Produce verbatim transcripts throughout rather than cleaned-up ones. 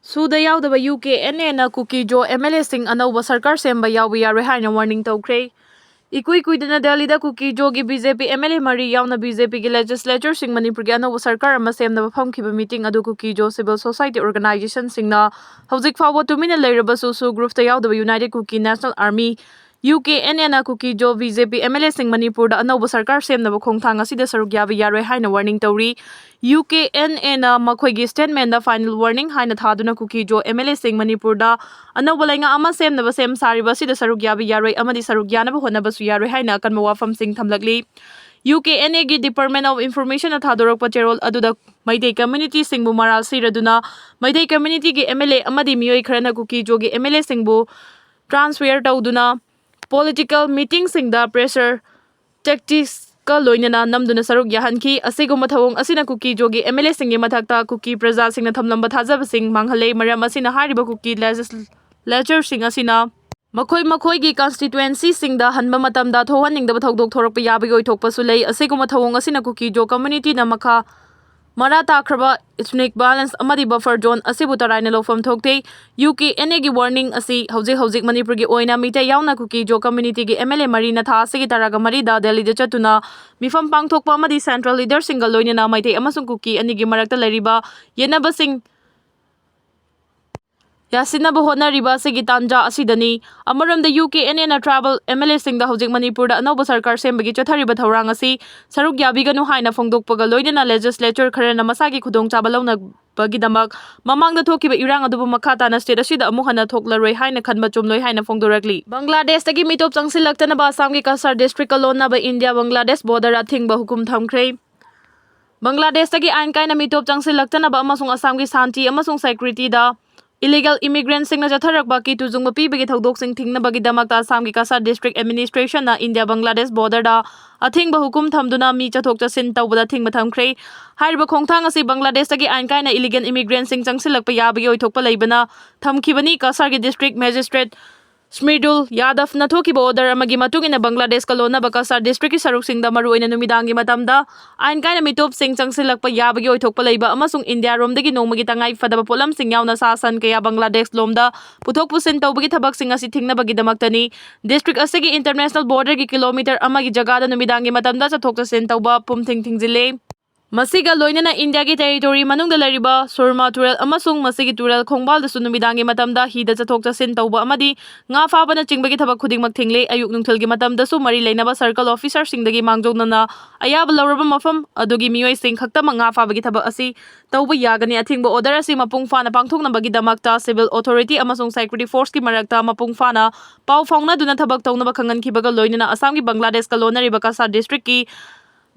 ꯁꯨꯗ ꯌꯥꯎꯗꯕ U K N ꯑꯦꯅ ꯀꯨꯀꯤꯖꯣ ꯑꯦꯝ ꯑꯦꯜ ꯑꯦꯁꯤꯡ ꯑꯅꯧꯕ ꯁꯔꯀꯥꯔ ꯁꯦꯝꯕ ꯌꯥꯎꯕ ꯌꯥꯔꯣꯏ ꯍꯥꯏꯅ ꯋꯥꯔꯅꯤꯡ ꯇꯧꯈ꯭ꯔꯦ꯫ ꯏꯀꯨꯏ ꯀꯨꯏꯗꯅ ꯗꯦꯜꯂꯤꯗ ꯀꯨꯀꯤꯖꯣꯒꯤ B J P M L A ꯃꯔꯤ ꯌꯥꯎꯅ ꯕꯤ ꯖꯦ ꯄꯤꯒꯤ ꯂꯦꯖꯤꯁꯂꯦꯆꯔꯁꯤꯡ ꯃꯅꯤꯄꯨꯔꯒꯤ ꯑꯅꯧꯕ ꯁꯔꯀꯥꯔ ꯑꯃ ꯁꯦꯝꯅꯕ ꯐꯝꯈꯤꯕ ꯃꯤꯇꯤꯡ ꯑꯗꯨ ꯀꯨꯀꯤꯖꯣ ꯁꯤꯚꯤꯜ ꯁꯣꯁꯥꯏꯇꯤ ꯑꯣꯔꯒꯅꯥꯏꯖꯦꯁꯟꯁꯤꯡꯅ ꯍꯧꯖꯤꯛ ꯐꯥꯎꯕ ꯇꯨꯃꯤꯟꯅ ꯂꯩꯔꯕꯁꯨ, ꯁꯨ ꯒ꯭ꯔꯨꯞꯇ ꯌꯥꯎꯗꯕ united Kuki national army, U K N ꯑꯦꯅ ꯀꯨꯀꯤꯖꯣ B J P M L ꯑꯦꯁꯤꯡ ꯃꯅꯤꯄꯨꯔꯗ ꯑꯅꯧꯕ ꯁꯔꯀꯥꯔ ꯁꯦꯝꯅꯕ ꯈꯣꯡꯊꯥꯡ ꯑꯁꯤꯗ ꯁꯔꯨꯛ ꯌꯥꯕ ꯌꯥꯔꯣꯏ ꯍꯥꯏꯅ ꯋꯥꯔꯅꯤꯡ ꯇꯧꯔꯤ꯫ ꯌꯨ ꯀꯦ ꯑꯦꯟ ꯑꯦꯅ ꯃꯈꯣꯏꯒꯤ ꯁ꯭ꯇꯦꯠꯃꯦꯟꯗ ꯐꯥꯏꯅꯦꯜ ꯋꯥꯔꯅꯤꯡ ꯍꯥꯏꯅ ꯊꯥꯗꯨꯅ ꯀꯨꯀꯤꯖꯣ ꯑꯦꯝ ꯑꯦꯜ ꯑꯦꯁꯤꯡ ꯃꯅꯤꯄꯨꯔꯗ ꯑꯅꯧꯕ ꯂꯩꯉꯥꯛ ꯑꯃ ꯁꯦꯝꯅꯕ ꯁꯦꯝ ꯁꯥꯔꯤꯕ ꯑꯁꯤꯗ ꯁꯔꯨꯛ ꯌꯥꯕ ꯌꯥꯔꯣꯏ ꯑꯃꯗꯤ ꯁꯔꯨꯛ ꯌꯥꯅꯕ ꯍꯣꯠꯅꯕꯁꯨ ꯌꯥꯔꯣꯏ ꯍꯥꯏꯅ ꯑꯀꯟꯕ ꯋꯥꯐꯝꯁꯤꯡ ꯊꯝꯂꯛꯂꯤ꯫ ꯌꯨ ꯀꯦ ꯑꯦꯟ ꯑꯦꯒꯤ ꯗꯤꯄꯥꯔꯠꯃꯦꯟ ꯑꯣꯐ ꯏꯟꯐꯣꯔꯃꯦꯁꯟꯅ ꯊꯥꯗꯣꯔꯛꯄ ꯆꯦꯔꯣꯜ ꯑꯗꯨꯗ ꯃꯩꯇꯩ ꯀꯝꯃ꯭ꯌꯨꯅꯤꯇꯤꯁꯤꯡꯕꯨ ꯃꯔꯥꯜ ꯁꯤꯔꯗꯨꯅ ꯃꯩꯇꯩ ꯀꯝꯃ꯭ꯌꯨꯅꯤꯇꯤꯒꯤ ꯑꯦꯝ ꯑꯦꯜ ꯑꯦ ꯑꯃꯗꯤ ꯃꯤꯑꯣꯏ ꯈꯔꯅ ꯀꯨꯀꯤꯖꯣꯒꯤ ꯑꯦꯝ ꯑꯦꯜ ꯑꯦꯁꯤꯡꯕꯨ ꯇ꯭ꯔꯥꯟꯁꯐꯔ ꯇꯧꯗꯨꯅ ꯄꯣꯂꯤꯇꯤꯀꯦꯜ ꯃꯤꯇꯤꯡꯁꯤꯡꯗ ꯄ꯭ꯔꯦꯁꯔ ꯇꯦꯛꯇꯤꯛꯁꯀ ꯂꯣꯏꯅꯅ ꯅꯝꯗꯨꯅ ꯁꯔꯨꯛ ꯌꯥꯍꯟꯈꯤ꯫ ꯑꯁꯤꯒꯨꯝꯕ ꯊꯧꯑꯣꯡ ꯑꯁꯤꯅ ꯀꯨꯀꯤꯖꯣꯒꯤ ꯑꯦꯝ ꯑꯦꯜ ꯑꯦꯁꯤꯡꯒꯤ ꯃꯊꯛꯇ ꯀꯨꯀꯤ ꯄ꯭ꯔꯖꯥꯁꯤꯡꯅ ꯊꯝꯂꯝꯕ ꯊꯥꯖꯕꯁꯤꯡ ꯃꯥꯡꯍꯜꯂꯦ꯫ ꯃꯔꯝ ꯑꯁꯤꯅ ꯍꯥꯏꯔꯤꯕ ꯀꯨꯀꯤ ꯂꯦꯖꯤꯁꯂꯦꯆꯔꯁꯤꯡ ꯑꯁꯤꯅ ꯃꯈꯣꯏ ꯃꯈꯣꯏꯒꯤ ꯀꯟꯁꯇꯤꯇ꯭ꯋꯦꯟꯁꯤꯁꯤꯡꯗ ꯍꯟꯕ ꯃꯇꯝꯗ ꯊꯣꯛꯍꯟꯅꯤꯡꯗꯕ ꯊꯧꯗꯣꯛ ꯊꯣꯔꯛꯄ ꯌꯥꯕꯒꯤ ꯑꯣꯏꯊꯣꯛꯄꯁꯨ ꯂꯩ꯫ ꯑꯁꯤꯒꯨꯝꯕ ꯊꯧꯑꯣꯡ ꯑꯁꯤꯅ ꯀꯨꯀꯤꯖꯣ ꯀꯝꯃ꯭ꯌꯨꯅꯤꯇꯤꯅ ꯃꯈꯥ ꯃꯔꯥ ꯇꯥꯈ꯭ꯔꯕ ꯏꯊꯅꯤꯛ ꯚꯥꯏꯂꯦꯟꯁ ꯑꯃꯗꯤ ꯕꯐꯔ ꯖꯣꯟ ꯑꯁꯤꯕꯨ ꯇꯔꯥꯏꯅ ꯂꯧꯐꯝ ꯊꯣꯛꯇꯦ꯫ ꯌꯨ ꯀꯦ ꯑꯦꯟ ꯑꯦꯒꯤ ꯋꯥꯔꯅꯤꯡ ꯑꯁꯤ ꯍꯧꯖꯤꯛ ꯍꯧꯖꯤꯛ ꯃꯅꯤꯄꯨꯔꯒꯤ ꯑꯣꯏꯅ ꯃꯤꯇꯩ ꯌꯥꯎꯅ ꯀꯨꯀꯤꯖꯣ ꯀꯝꯃ꯭ꯌꯨꯅꯤꯇꯤꯒꯤ ꯑꯦꯝ ꯑꯦꯜ ꯑꯦ ꯃꯔꯤꯅ ꯊꯥ ꯑꯁꯤꯒꯤ ꯇꯔꯥꯒ ꯃꯔꯤꯗ ꯗꯦꯜꯂꯤꯗ ꯆꯠꯇꯨꯅ ꯃꯤꯐꯝ ꯄꯥꯡꯊꯣꯛꯄ ꯑꯃꯗꯤ ꯁꯦꯟꯇ꯭ꯔꯦꯜ ꯂꯤꯗꯔꯁꯤꯡꯒ ꯂꯣꯏꯅꯅ ꯃꯩꯇꯩ ꯑꯃꯁꯨꯡ ꯀꯨꯀꯤ ꯑꯅꯤꯒꯤ ꯃꯔꯛꯇ ꯂꯩꯔꯤꯕ ꯌꯦꯠꯅꯕꯁꯤꯡ ꯌꯥꯁꯤꯟꯅꯕ ꯍꯣꯠꯅꯔꯤꯕ ꯑꯁꯤꯒꯤ ꯇꯥꯟꯖꯥ ꯑꯁꯤꯗꯅꯤ꯫ ꯑꯃꯔꯣꯝꯗ ꯌꯨ ꯀꯦ ꯑꯦꯟ ꯑꯦꯅ ꯇ꯭ꯔꯥꯏꯕꯦꯜ ꯑꯦꯝ ꯑꯦꯜ ꯑꯦꯁꯤꯡꯗ ꯍꯧꯖꯤꯛ ꯃꯅꯤꯄꯨꯔꯗ ꯑꯅꯧꯕ ꯁꯔꯀꯥꯔ ꯁꯦꯝꯕꯒꯤ ꯆꯠꯊꯔꯤꯕ ꯊꯧꯔꯥꯡ ꯑꯁꯤ ꯁꯔꯨꯛ ꯌꯥꯕꯤꯒꯅꯨ ꯍꯥꯏꯅ ꯐꯣꯡꯗꯣꯛꯄꯒ ꯂꯣꯏꯅꯅ ꯂꯦꯖꯤꯁꯂꯦꯆꯔ ꯈꯔꯅ ꯃꯁꯥꯒꯤ ꯈꯨꯗꯣꯡꯆꯥꯕ ꯂꯧꯅꯕꯒꯤꯗꯃꯛ ꯃꯃꯥꯡꯗ ꯊꯣꯛꯈꯤꯕ ꯏꯔꯥꯡ ꯑꯗꯨꯕꯨ ꯃꯈꯥ ꯇꯥꯅ ꯁ꯭ꯇꯦꯠ ꯑꯁꯤꯗ ꯑꯃꯨꯛ ꯍꯟꯅ ꯊꯣꯛꯂꯔꯣꯏ ꯍꯥꯏꯅ ꯈꯟꯕ ꯆꯨꯝꯂꯣꯏ ꯍꯥꯏꯅ ꯐꯣꯡꯗꯣꯔꯛꯂꯤ꯫ ꯕꯪꯒ꯭ꯂꯥꯗꯦꯁꯇꯒꯤ ꯃꯤꯇꯣꯞ ꯆꯪꯁꯤꯜꯂꯛꯇꯅꯕ ꯑꯁꯥꯝꯒꯤ ꯀꯁꯥꯔ ꯗꯤꯁꯇ꯭ꯔꯤꯛꯀ ꯂꯣꯟꯅꯕ ꯏꯟꯗꯤꯌꯥ ꯕꯪꯒ꯭ꯂꯥꯗꯦꯁ ꯕꯣꯔꯗꯔ ꯑꯊꯤꯡꯕ ꯍꯨꯀꯨꯝ ꯊꯝꯈ꯭ꯔꯦ꯫ ꯕꯪꯒ꯭ꯂꯥꯗꯦꯁꯇꯒꯤ ꯑꯥꯏꯟ ꯀꯥꯏꯅ ꯃꯤꯇꯣꯞ ꯆꯪꯁꯤꯜꯂꯛꯇꯅꯕ ꯑꯃꯁꯨꯡ ꯑꯁꯥꯝꯒꯤ ꯁꯥꯟꯇꯤ ꯑꯃꯁꯨꯡ ꯁꯦꯀ꯭ꯌꯨꯔꯤꯇꯤꯗ ꯏꯂꯤꯒꯦꯜ ꯏꯃꯤꯒ꯭ꯔꯦꯟꯠꯁꯤꯡꯅ ꯆꯠꯊꯔꯛꯄ ꯀꯤꯇꯨ ꯆꯨꯡꯕ ꯄꯤꯕꯒꯤ ꯊꯧꯗꯣꯛꯁꯤꯡ ꯊꯤꯡꯅꯕꯒꯤꯗꯃꯛꯇ ꯑꯁꯥꯝꯒꯤ ꯀꯁꯥꯔ ꯗꯤꯁꯇ꯭ꯔꯤꯛ ꯑꯦꯗꯃꯤꯅꯤꯁꯇ꯭ꯔꯦꯁꯟꯅ ꯏꯟꯗꯤꯌꯥ ꯕꯪꯒ꯭ꯂꯥꯗꯦꯁ ꯕꯣꯔꯗꯔꯗ ꯑꯊꯤꯡꯕ ꯍꯨꯀꯨꯝ ꯊꯝꯗꯨꯅ ꯃꯤ ꯆꯠꯊꯣꯛ ꯆꯠꯁꯤꯟ ꯇꯧꯕꯗ ꯑꯊꯤꯡꯕ ꯊꯝꯈ꯭ꯔꯦ꯫ ꯍꯥꯏꯔꯤꯕ ꯈꯣꯡꯊꯥꯡ ꯑꯁꯤ ꯕꯪꯒ꯭ꯂꯥꯗꯦꯁꯇꯒꯤ ꯑꯥꯏꯟ ꯀꯥꯏꯅ ꯏꯂꯤꯒꯦꯜ ꯏꯃꯤꯒ꯭ꯔꯦꯟꯠꯁꯤꯡ ꯆꯪꯁꯤꯜꯂꯛꯄ ꯌꯥꯕꯒꯤ ꯑꯣꯏꯊꯣꯛꯄ ꯂꯩꯕꯅ ꯊꯝꯈꯤꯕꯅꯤ꯫ ꯀꯁꯥꯔꯒꯤ ꯗꯤꯁꯇ꯭ꯔꯤꯛ ꯃꯦꯖꯤꯁꯇ꯭ꯔꯦꯠ ꯁ꯭ꯃꯤꯔꯗꯨꯜ ꯌꯥꯗꯚꯅ ꯊꯣꯛꯈꯤꯕ order ꯑꯃꯒꯤ ꯃꯇꯨꯡ ꯏꯟꯅ ꯕꯪꯒ꯭ꯂꯥꯗꯦꯁꯀ ꯂꯣꯟꯅꯕ ꯀꯁꯥꯔ districtꯀꯤ ꯁꯔꯨꯛꯁꯤꯡꯗ ꯃꯔꯨꯑꯣꯏꯅ ꯅꯨꯃꯤꯗꯥꯡꯒꯤ ꯃꯇꯝꯗ ꯑꯥꯏꯟ ꯀꯥꯏꯅ ꯃꯤꯇꯣꯞꯁꯤꯡ ꯆꯪꯁꯤꯜꯂꯛꯄ ꯌꯥꯕꯒꯤ ꯑꯣꯏꯊꯣꯛꯄ ꯂꯩꯕ ꯑꯃꯁꯨꯡ ꯏꯟꯗꯤꯌꯥꯔꯣꯝꯗꯒꯤ ꯅꯣꯡꯃꯒꯤ ꯇꯉꯥꯏ ꯐꯗꯕ ꯄꯣꯠꯂꯝꯁꯤꯡ ꯌꯥꯎꯅ ꯁꯥ ꯁꯟ ꯀꯌꯥ ꯕꯪꯒ꯭ꯂꯥꯗꯦꯁꯂꯣꯝꯗ ꯄꯨꯊꯣꯛ ꯄꯨꯁꯤꯟ ꯇꯧꯕꯒꯤ ꯊꯕꯛꯁꯤꯡ ꯑꯁꯤ ꯊꯤꯡꯅꯕꯒꯤꯗꯃꯛꯇꯅꯤ꯫ District ꯑꯁꯤꯒꯤ international borderꯒꯤ kilometre ꯑꯃꯒꯤ ꯖꯒꯥꯗ ꯅꯨꯃꯤꯗꯥꯡꯒꯤ ꯃꯇꯝꯗ ꯆꯠꯊꯣꯛ ꯆꯠꯁꯤꯟ ꯇꯧꯕ ꯄꯨꯝ ꯊꯤꯡ ꯊꯤꯡꯖꯤꯜꯂꯦ꯫ ꯃꯁꯤꯒ ꯂꯣꯏꯅꯅ ꯏꯟꯗꯤꯌꯥꯒꯤ territory ꯃꯅꯨꯡꯗ ꯂꯩꯔꯤꯕ ꯁꯨꯔꯃꯥ ꯇꯨꯔꯦꯜ ꯑꯃꯁꯨꯡ ꯃꯁꯤꯒꯤ ꯇꯨꯔꯦꯜ ꯈꯣꯡꯕꯥꯜꯗꯁꯨ ꯅꯨꯃꯤꯗꯥꯡꯒꯤ ꯃꯇꯝꯗ ꯍꯤꯗ ꯆꯠꯊꯣꯛ ꯆꯠꯁꯤꯟ ꯇꯧꯕ ꯑꯃꯗꯤ ꯉꯥ ꯐꯥꯕꯅꯆꯤꯡꯕꯒꯤ ꯊꯕꯛ ꯈꯨꯗꯤꯡꯃꯛ ꯊꯤꯡꯂꯦ꯫ ꯑꯌꯨꯛ ꯅꯨꯡꯊꯤꯜꯒꯤ ꯃꯇꯝꯗꯁꯨ ꯃꯔꯤ ꯂꯩꯅꯕ circle officerꯁꯤꯡꯗꯒꯤ ꯃꯥꯡꯖꯧꯅꯅ ꯑꯌꯥꯕ ꯂꯧꯔꯕ ꯃꯐꯝ ꯑꯗꯨꯒꯤ ꯃꯤꯑꯣꯏꯁꯤꯡ ꯈꯛꯇꯃꯛ ꯉꯥ ꯐꯥꯕꯒꯤ ꯊꯕꯛ ꯑꯁꯤ ꯇꯧꯕ ꯌꯥꯒꯅꯤ꯫ ꯑꯊꯤꯡꯕ order ꯑꯁꯤ ꯃꯄꯨꯡ ꯐꯥꯅ ꯄꯥꯡꯊꯣꯛꯅꯕꯒꯤꯗꯃꯛꯇ civil authority ꯑꯃꯁꯨꯡ security forceꯀꯤ ꯃꯔꯛꯇ ꯃꯄꯨꯡ ꯐꯥꯅ ꯄꯥꯎ ꯐꯥꯎꯅꯗꯨꯅ ꯊꯕꯛ ꯇꯧꯅꯕ ꯈꯪꯍꯟꯈꯤꯕꯒ ꯂꯣꯏꯅꯅ ꯑꯁꯥꯝꯒꯤ ꯕꯪꯒ꯭ꯂꯥꯗꯦꯁꯀ ꯂꯣꯟꯅꯔꯤꯕ ꯀꯁꯥꯔ districtꯀꯤ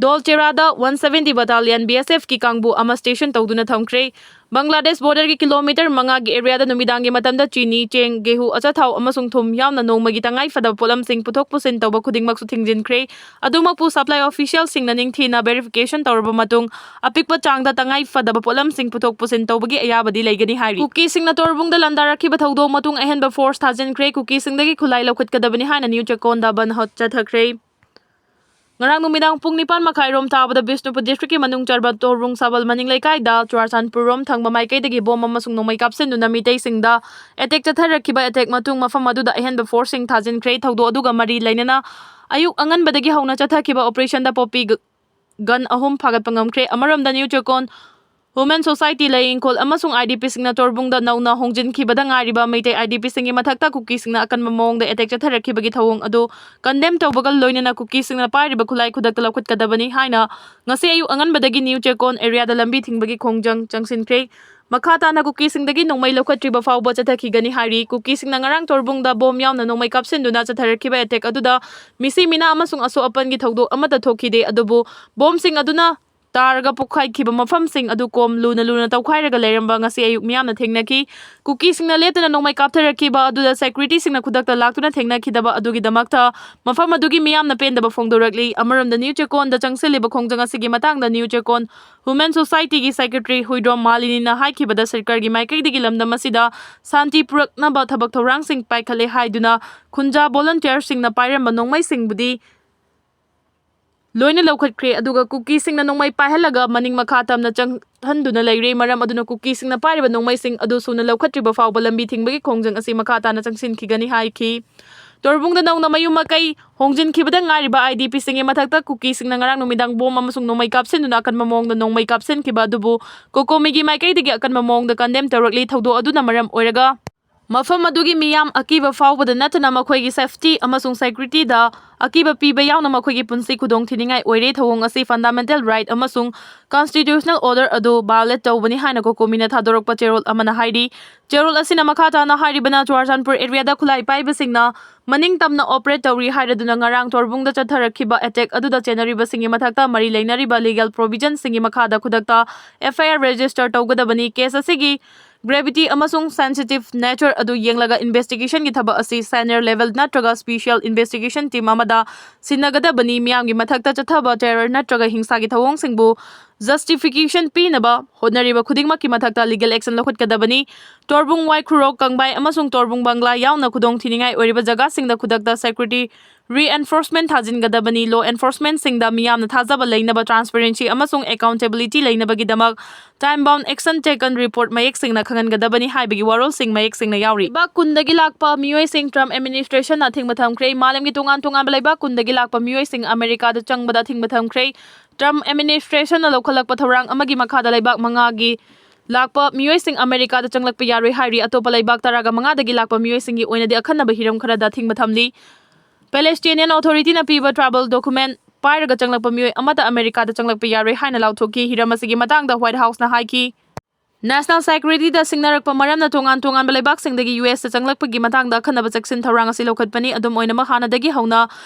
ꯗꯣꯜꯆꯦꯔꯥꯗ one seventy battalion BSFꯀꯤ ꯀꯥꯡꯕꯨ ꯑꯃ station ꯇꯧꯗꯨꯅ ꯊꯝꯈ꯭ꯔꯦ꯫ ꯕꯪꯒ꯭ꯂꯥꯗꯦꯁ borderꯒꯤ kilometre ꯃꯉꯥꯒꯤ areaꯗ ꯅꯨꯃꯤꯗꯥꯡꯒꯤ ꯃꯇꯝꯗ ꯆꯤꯅꯤ, ꯆꯦꯡ, ꯒꯦꯍꯨ, ꯑꯆꯥꯊꯥꯎ ꯑꯃꯁꯨꯡ ꯊꯨꯝ ꯌꯥꯎꯅ ꯅꯣꯡꯃꯒꯤ ꯇꯉꯥꯏ ꯐꯗꯕ ꯄꯣꯠꯂꯝꯁꯤꯡ ꯄꯨꯊꯣꯛ ꯄꯨꯁꯤꯟ ꯇꯧꯕ ꯈꯨꯗꯤꯡꯃꯛꯁꯨ ꯊꯤꯡꯖꯤꯟꯈ꯭ꯔꯦ꯫ ꯑꯗꯨꯃꯛꯄꯨ supply officialꯁꯤꯡꯅ ꯅꯤꯡꯊꯤꯅ verification ꯇꯧꯔꯕ ꯃꯇꯨꯡ ꯑꯄꯤꯛꯄ ꯆꯥꯡꯗ ꯇꯉꯥꯏ ꯐꯗꯕ ꯄꯣꯠꯂꯝꯁꯤꯡ ꯄꯨꯊꯣꯛ ꯄꯨꯁꯤꯟ ꯇꯧꯕꯒꯤ ꯑꯌꯥꯕꯗꯤ ꯂꯩꯒꯅꯤ ꯍꯥꯏꯔꯤ꯫ ꯀꯨꯀꯤꯁꯤꯡꯅ ꯇꯣꯔꯕꯨꯡꯗ ꯂꯥꯟꯗꯥꯔꯛꯈꯤꯕ ꯊꯧꯗꯣꯛ ꯃꯇꯨꯡ ꯑꯍꯦꯟꯕ force ꯊꯥꯖꯤꯟꯈ꯭ꯔꯦ꯫ ꯀꯨꯀꯤꯁꯤꯡꯗꯒꯤ ꯈꯨꯠꯂꯥꯏ ꯂꯧꯈꯠꯀꯗꯕꯅꯤ ꯍꯥꯏꯅ ꯅ꯭ꯌꯨ ꯆꯦꯀꯣꯟꯗ ꯕꯟ ꯍꯠ ꯆꯠꯊꯈ꯭ꯔꯦ꯫ ꯉꯔꯥꯡ ꯅꯨꯃꯤꯗꯥꯡ ꯄꯨꯡ ꯅꯤꯄꯥꯟ ꯃꯈꯥꯏꯔꯣꯝ ꯇꯥꯕꯗ ꯕꯤꯁꯅꯨꯄꯨꯔ districtꯀꯤ ꯃꯅꯨꯡ ꯆꯔꯕ ꯇꯣꯔꯕꯨꯡ ꯁꯥꯕꯜ ꯃꯅꯤꯡ ꯂꯩꯀꯥꯏꯗ ꯆꯨꯔꯥꯆꯥꯟꯄꯨꯔꯔꯣꯝ ꯊꯪꯕ ꯃꯥꯏꯀꯩꯗꯒꯤ ꯕꯣꯝ ꯑꯃꯁꯨꯡ ꯅꯣꯡꯃꯩ ꯀꯥꯞꯁꯤꯟꯗꯨꯅ ꯃꯤꯇꯩꯁꯤꯡꯗ attack ꯆꯠꯊꯔꯛꯈꯤꯕ꯫ Attack ꯃꯇꯨꯡ ꯃꯐꯝ ꯑꯗꯨꯗ ꯑꯍꯦꯟꯕ forceꯁꯤꯡ ꯊꯥꯖꯤꯟꯈ꯭ꯔꯦ꯫ ꯊꯧꯗꯣꯛ ꯑꯗꯨꯒ ꯃꯔꯤ ꯂꯩꯅꯅ ꯑꯌꯨꯛ ꯑꯉꯟꯕꯗꯒꯤ ꯍꯧꯅ ꯆꯠꯊꯈꯤꯕ operationꯗ ꯄꯣꯄꯤ ꯒ-, gun ꯑꯍꯨꯝ ꯐꯥꯒꯠꯄ ꯉꯝꯈ꯭ꯔꯦ꯫ ꯑꯃꯔꯣꯝꯗ ꯅ꯭ꯌꯨ ꯆꯦꯀꯣꯟ Women Society ꯂꯩ ꯏꯪꯈꯣꯜ ꯑꯃꯁꯨꯡ IDPꯁꯤꯡꯅ ꯇꯣꯔꯕꯨꯡꯗ ꯅꯧꯅ ꯍꯣꯡꯖꯤꯟꯈꯤꯕꯗ ꯉꯥꯏꯔꯤꯕ ꯃꯩꯇꯩ IDPꯁꯤꯡꯒꯤ ꯃꯊꯛꯇ ꯀꯨꯀꯤꯁꯤꯡꯅ ꯑꯀꯟꯕ ꯃꯑꯣꯡꯗ attack ꯆꯠꯊꯔꯛꯈꯤꯕꯒꯤ ꯊꯧꯑꯣꯡ ꯑꯗꯨ condemn ꯇꯧꯕꯒ ꯂꯣꯏꯅꯅ ꯀꯨꯀꯤꯁꯤꯡꯅ ꯄꯥꯏꯔꯤꯕ ꯈꯨꯠꯂꯥꯏ ꯈꯨꯗꯛꯇ ꯂꯧꯈꯠꯀꯗꯕꯅꯤ ꯍꯥꯏꯅ ꯉꯁꯤ ꯑꯌꯨꯛ ꯑꯉꯟꯕꯗꯒꯤ ꯅ꯭ꯌꯨ ꯆꯦꯀꯣꯟ areaꯗ ꯂꯝꯕꯤ ꯊꯤꯡꯕꯒꯤ ꯈꯣꯡꯖꯪ ꯆꯪꯁꯤꯟꯈ꯭ꯔꯦ꯫ ꯃꯈꯥ ꯇꯥꯅ ꯀꯨꯀꯤꯁꯤꯡꯗꯒꯤ ꯅꯣꯡꯃꯩ ꯂꯧꯈꯠꯇ꯭ꯔꯤꯕ ꯐꯥꯎꯕ ꯆꯠꯊꯈꯤꯒꯅꯤ ꯍꯥꯏꯔꯤ꯫ ꯀꯨꯀꯤꯁꯤꯡꯅ ꯉꯔꯥꯡ ꯇꯣꯔꯕꯨꯡꯗ ꯕꯣꯝ ꯌꯥꯎꯅ ꯅꯣꯡꯃꯩ ꯀꯥꯞꯁꯤꯟꯗꯨꯅ ꯆꯠꯊꯔꯛꯈꯤꯕ attack ꯑꯗꯨꯗ ꯃꯤꯁꯤ ꯃꯤꯅꯥ ꯑꯃꯁꯨꯡ ꯑꯁꯣꯛ ꯑꯄꯟꯒꯤ ꯊꯧꯗꯣꯛ ꯑꯃꯠꯇ ꯊꯣꯛꯈꯤꯗꯦ, ꯑꯗꯨꯕꯨ ꯕꯣꯝꯁꯤꯡ ꯑꯗꯨꯅ ꯇꯥꯔꯒ ꯄꯣꯛꯈꯥꯏꯈꯤꯕ ꯃꯐꯝꯁꯤꯡ ꯑꯗꯨ ꯀꯣꯝ ꯂꯨꯅ ꯂꯨꯅ ꯇꯧꯈꯥꯏꯔꯒ ꯂꯩꯔꯝꯕ ꯉꯁꯤ ꯑꯌꯨꯛ ꯃꯤꯌꯥꯝꯅ ꯊꯦꯡꯅꯈꯤ꯫ ꯀꯨꯀꯤꯁꯤꯡꯅ ꯂꯦꯞꯇꯅ ꯅꯣꯡꯃꯩ ꯀꯥꯞꯊꯔꯛꯈꯤꯕ ꯑꯗꯨꯗ ꯁꯦꯀ꯭ꯌꯨꯔꯤꯇꯤꯁꯤꯡꯅ ꯈꯨꯗꯛꯇ ꯂꯥꯛꯇꯨꯅ ꯊꯦꯡꯅꯈꯤꯗꯕ ꯑꯗꯨꯒꯤꯗꯃꯛꯇ ꯃꯐꯝ ꯑꯗꯨꯒꯤ ꯃꯤꯌꯥꯝꯅ ꯄꯦꯟꯗꯕ ꯐꯣꯡꯗꯣꯔꯛꯂꯤ꯫ ꯑꯃꯔꯣꯝꯗ ꯅ꯭ꯌꯨ ꯆꯦꯀꯣꯟꯗ ꯆꯪꯁꯤꯜꯂꯤꯕ ꯈꯣꯡꯖꯪ ꯑꯁꯤꯒꯤ ꯃꯇꯥꯡꯗ ꯅ꯭ꯌꯨ ꯆꯦꯀꯣꯟ ꯋꯨꯃꯦꯟ ꯁꯣꯁꯥꯏꯇꯤꯒꯤ ꯁꯦꯀ꯭ꯔꯦꯇꯔꯤ ꯍꯨꯏꯗ꯭ꯔꯣꯝ ꯃꯥꯂꯤꯅꯤꯅ ꯍꯥꯏꯈꯤꯕꯗ, ꯁꯔꯀꯥꯔꯒꯤ ꯃꯥꯏꯀꯩꯗꯒꯤ ꯂꯝꯗꯝ ꯑꯁꯤꯗ ꯁꯥꯟꯇꯤ ꯄꯨꯔꯛꯅꯕ ꯊꯕꯛ ꯊꯧꯔꯥꯡꯁꯤꯡ ꯄꯥꯏꯈꯠꯂꯦ ꯍꯥꯏꯗꯨꯅ ꯈꯨꯟꯖꯥ ꯚꯣꯂꯨꯟꯇꯤꯌꯔꯁꯤꯡꯅ ꯄꯥꯏꯔꯝꯕ ꯅꯣꯡꯃꯩꯁꯤꯡꯕꯨꯗꯤ ꯂꯣꯏꯅ ꯂꯧꯈꯠꯈ꯭ꯔꯦ꯫ ꯑꯗꯨꯒ ꯀꯨꯀꯤꯁꯤꯡꯅ ꯅꯣꯡꯃꯩ ꯄꯥꯏꯍꯜꯂꯒ ꯃꯅꯤꯡ ꯃꯈꯥ ꯇꯝꯅ ꯆꯪꯍꯟꯗꯨꯅ ꯂꯩꯔꯦ꯫ ꯃꯔꯝ ꯑꯗꯨꯅ ꯀꯨꯀꯤꯁꯤꯡꯅ ꯄꯥꯏꯔꯤꯕ ꯅꯣꯡꯃꯩꯁꯤꯡ ꯑꯗꯨ ꯁꯨꯅ ꯂꯧꯈꯠꯇ꯭ꯔꯤꯕ ꯐꯥꯎꯕ ꯂꯝꯕꯤ ꯊꯤꯡꯕꯒꯤ ꯈꯣꯡꯖꯪ ꯑꯁꯤ ꯃꯈꯥ ꯇꯥꯅ ꯆꯪꯁꯤꯟꯈꯤꯒꯅꯤ ꯍꯥꯏꯈꯤ꯫ ꯇꯣꯔꯕꯨꯡꯗ ꯅꯧꯅ ꯃꯌꯨꯝ ꯃꯀꯩ ꯍꯣꯡꯖꯤꯟꯈꯤꯕꯗ ꯉꯥꯏꯔꯤꯕ IDPꯁꯤꯡꯒꯤ ꯃꯊꯛꯇ ꯀꯨꯀꯤꯁꯤꯡꯅ ꯉꯔꯥꯡ ꯅꯨꯃꯤꯗꯥꯡ ꯕꯣꯝ ꯑꯃꯁꯨꯡ ꯅꯣꯡꯃꯩ ꯀꯥꯞꯁꯤꯟꯗꯨꯅ ꯑꯀꯟꯕ ꯃꯑꯣꯡꯗ ꯅꯣꯡꯃꯩ ꯀꯥꯞꯁꯤꯟꯈꯤꯕ ꯑꯗꯨꯕꯨ ꯀꯣꯀꯣꯃꯤꯒꯤ ꯃꯥꯏꯀꯩꯗꯒꯤ ꯑꯀꯟꯕ ꯃꯑꯣꯡꯗ ꯀꯟꯗꯦꯝ ꯇꯧꯔꯛꯂꯤ꯫ ꯊꯧꯗꯣꯛ ꯑꯗꯨꯅ ꯃꯔꯝ ꯑꯣꯏꯔꯒ ꯃꯐꯝ ꯑꯗꯨꯒꯤ ꯃꯤꯌꯥꯝ ꯑꯀꯤꯕ ꯐꯥꯎꯕꯗ ꯅꯠꯇꯅ ꯃꯈꯣꯏꯒꯤ ꯁꯦꯐꯇꯤ ꯑꯃꯁꯨꯡ ꯁꯦꯀ꯭ꯌꯨꯔꯤꯇꯤꯗ ꯑꯀꯤꯕ ꯄꯤꯕ ꯌꯥꯎꯅ ꯃꯈꯣꯏꯒꯤ ꯄꯨꯟꯁꯤ ꯈꯨꯗꯣꯡ ꯊꯤꯅꯤꯡꯉꯥꯏ ꯑꯣꯏꯔꯦ꯫ ꯊꯧꯑꯣꯡ ꯑꯁꯤ ꯐꯟꯗꯥꯃꯦꯟꯇꯦꯜ ꯔꯥꯏꯠ ꯑꯃꯁꯨꯡ ꯀꯟꯁꯇꯤꯇ꯭ꯌꯨꯁꯅꯦꯜ ꯑꯣꯔꯗꯔ ꯑꯗꯨ ꯚꯥꯏꯑꯣꯂꯦꯠ ꯇꯧꯕꯅꯤ ꯍꯥꯏꯅ ꯀꯣꯀꯣꯃꯤꯅ ꯊꯥꯗꯣꯔꯛꯄ ꯆꯦꯔꯣꯜ ꯑꯃꯅ ꯍꯥꯏꯔꯤ꯫ ꯆꯦꯔꯣꯜ ꯑꯁꯤꯅ ꯃꯈꯥ ꯇꯥꯅ ꯍꯥꯏꯔꯤꯕꯅ, ꯆꯨꯔꯥꯆꯥꯟꯄꯨꯔ ꯑꯦꯔꯤꯌꯥꯗ ꯈꯨꯠꯂꯥꯏ ꯄꯥꯏꯕꯁꯤꯡꯅ ꯃꯅꯤꯡ ꯇꯝꯅ ꯑꯣꯄꯔꯦꯠ ꯇꯧꯔꯤ ꯍꯥꯏꯔꯗꯨꯅ ꯉꯔꯥꯡ ꯇꯣꯔꯕꯨꯡꯗ ꯆꯠꯊꯔꯛꯈꯤꯕ ꯑꯦꯇꯦꯛ ꯑꯗꯨꯗ ꯆꯦꯟꯅꯔꯤꯕꯁꯤꯡꯒꯤ ꯃꯊꯛꯇ ꯃꯔꯤ ꯂꯩꯅꯔꯤꯕ ꯂꯤꯒꯦꯜ ꯄ꯭ꯔꯣꯚꯤꯖꯟꯁꯤꯡꯒꯤ ꯃꯈꯥꯗ ꯈꯨꯗꯛꯇ FIR ꯔꯦꯖꯤꯁꯇꯔ ꯇꯧꯒꯗꯕꯅꯤ꯫ ꯀꯦꯁ ꯑꯁꯤꯒꯤ ꯒ꯭ꯔꯦꯚꯤꯇꯤ ꯑꯃꯁꯨꯡ ꯁꯦꯟꯁꯤꯇꯤꯚ ꯅꯦꯆꯔ ꯑꯗꯨ ꯌꯦꯡꯂꯒ ꯏꯟꯚꯦꯁꯇꯤꯒꯦꯁꯟꯒꯤ ꯊꯕꯛ ꯑꯁꯤ ꯁꯦꯅꯤꯌꯔ ꯂꯦꯚꯦꯜ ꯅꯠꯇ꯭ꯔꯒ ꯁ꯭ꯄꯤꯁꯤꯌꯦꯜ ꯏꯟꯚꯦꯁꯇꯤꯒꯦꯁꯟ ꯇꯤꯝ ꯑꯃꯗ ꯁꯤꯟꯅꯒꯗꯕꯅꯤ꯫ ꯃꯤꯌꯥꯝꯒꯤ ꯃꯊꯛꯇ ꯆꯠꯊꯕ ꯇꯦꯔꯔ ꯅꯠꯇ꯭ꯔꯒ ꯍꯤꯡꯁꯥꯒꯤ ꯊꯧꯑꯣꯡꯁꯤꯡꯕꯨ ꯖꯁꯇꯤꯐꯤꯀꯦꯁꯟ ꯄꯤꯅꯕ ꯍꯣꯠꯅꯔꯤꯕ ꯈꯨꯗꯤꯡꯃꯛꯀꯤ ꯃꯊꯛꯇ ꯂꯤꯒꯦꯜ ꯑꯦꯛꯁꯟ ꯂꯧꯈꯠꯀꯗꯕꯅꯤ꯫ ꯇꯣꯔꯕꯨꯡ, ꯋꯥꯏꯈꯨꯔꯣꯛ, ꯀꯪꯕꯥꯏ ꯑꯃꯁꯨꯡ ꯇꯣꯔꯕꯨꯡ ꯕꯪꯒ꯭ꯂꯥ ꯌꯥꯎꯅ ꯈꯨꯗꯣꯡꯊꯤꯅꯤꯡꯉꯥꯏ ꯑꯣꯏꯔꯤꯕ ꯖꯒꯥꯁꯤꯡꯗ ꯈꯨꯗꯛꯇ ꯁꯦꯀ꯭ꯌꯨꯔꯤꯇꯤ ꯔꯤꯑꯦꯟꯐꯣꯔꯁꯃꯦꯟ ꯊꯥꯖꯤꯟꯒꯗꯕꯅꯤ꯫ ꯂꯣ ꯑꯦꯟꯐꯣꯔꯁꯃꯦꯟꯁꯤꯡꯗ ꯃꯤꯌꯥꯝꯅ ꯊꯥꯖꯕ ꯂꯩꯅꯕ, ꯇ꯭ꯔꯥꯟꯁꯄꯦꯔꯦꯟꯁꯤ ꯑꯃꯁꯨꯡ ꯑꯦꯀꯥꯎꯟꯇꯦꯕꯤꯂꯤꯇꯤ ꯂꯩꯅꯕꯒꯤꯗꯃꯛ time bound action taken report ꯃꯌꯦꯛ ꯁꯦꯡꯅ ꯈꯪꯍꯟꯒꯗꯕꯅꯤ ꯍꯥꯏꯕꯒꯤ ꯋꯥꯔꯣꯜꯁꯤꯡ ꯃꯌꯦꯛ ꯁꯦꯡꯅ ꯌꯥꯎꯔꯤ꯫ ꯂꯩꯕꯥꯛ ꯀꯨꯟꯗꯒꯤ ꯂꯥꯛꯄ ꯃꯤꯑꯣꯏꯁꯤꯡ ꯇ꯭ꯔꯝꯞ ꯑꯦꯗꯃꯤꯅꯤꯁꯇ꯭ꯔꯦꯁꯟꯅ ꯑꯊꯤꯡꯕ ꯊꯝꯈ꯭ꯔꯦ꯫ ꯃꯥꯂꯦꯝꯒꯤ ꯇꯣꯉꯥꯟ ꯇꯣꯉꯥꯟꯕ ꯂꯩꯕꯥꯛ ꯀꯨꯟꯗꯒꯤ ꯂꯥꯛꯄ ꯃꯤꯑꯣꯏꯁꯤꯡ ꯑꯃꯦꯔꯤꯀꯥꯗ ꯆꯪꯕꯗ ꯑꯊꯤꯡꯕ ꯊꯝꯈ꯭ꯔꯦ꯫ ꯇ꯭ꯔꯝꯞ ꯑꯦꯗꯃꯤꯅꯤꯁꯇ꯭ꯔꯦꯁꯟꯅ ꯂꯧꯈꯠꯂꯛꯄ ꯊꯧꯔꯥꯡ ꯑꯃꯒꯤ ꯃꯈꯥꯗ ꯂꯩꯕꯥꯛ ꯃꯉꯥꯒꯤ ꯂꯥꯛꯄ ꯃꯤꯑꯣꯏꯁꯤꯡ ꯑꯃꯦꯔꯤꯀꯥꯗ ꯆꯪꯂꯛꯄ ꯌꯥꯔꯣꯏ ꯍꯥꯏꯔꯤ꯫ ꯑꯇꯣꯞꯄ ꯂꯩꯕꯥꯛ ꯇꯔꯥꯒ ꯃꯉꯥꯗꯒꯤ ꯂꯥꯛꯄ ꯃꯤꯑꯣꯏꯁꯤꯡꯒꯤ ꯑꯣꯏꯅꯗꯤ ꯑꯈꯟꯅꯕ ꯍꯤꯔꯝ ꯈꯔꯗ ꯑꯊꯤꯡꯕ ꯊꯝꯂꯤ꯫ ꯄꯦꯂꯦꯁꯇꯤꯅꯤꯌꯟ ꯑꯣꯊꯣꯔꯤꯇꯤꯅ ꯄꯤꯕ ꯇ꯭ꯔꯥꯏꯕꯦꯜ ꯗꯣꯀꯨꯃꯦꯟ ꯄꯥꯏꯔꯒ ꯆꯪꯂꯛꯄ ꯃꯤꯑꯣꯏ ꯑꯃꯠꯇ ꯑꯃꯦꯔꯤꯀꯥꯗ ꯆꯪꯂꯛꯄ ꯌꯥꯔꯣꯏ ꯍꯥꯏꯅ ꯂꯥꯎꯊꯣꯛꯈꯤ꯫ ꯍꯤꯔꯝ ꯑꯁꯤꯒꯤ ꯃꯇꯥꯡꯗ ꯋꯥꯏꯠ ꯍꯥꯎꯁꯅ ꯍꯥꯏꯈꯤ, National Security-ꯗ ꯁꯤꯡꯅꯔꯛꯄ ꯃꯔꯝꯅ ꯇꯣꯉꯥꯟ ꯇꯣꯉꯥꯟꯕ ꯂꯩꯕꯥꯛꯁꯤꯡꯗꯒꯤ ꯌꯨ ꯑꯦꯁꯇ ꯆꯪꯂꯛꯄꯒꯤ ꯃꯇꯥꯡꯗ ꯑꯈꯟꯅꯕ ꯆꯦꯛꯁꯤꯟ ꯊꯧꯔꯥꯡ ꯑꯁꯤ ꯂꯧꯈꯠꯄꯅꯤ꯫ ꯑꯗꯨꯝ ꯑꯣꯏꯅꯃꯛ, ꯍꯥꯟꯅꯗꯒꯤ ꯍꯧꯅ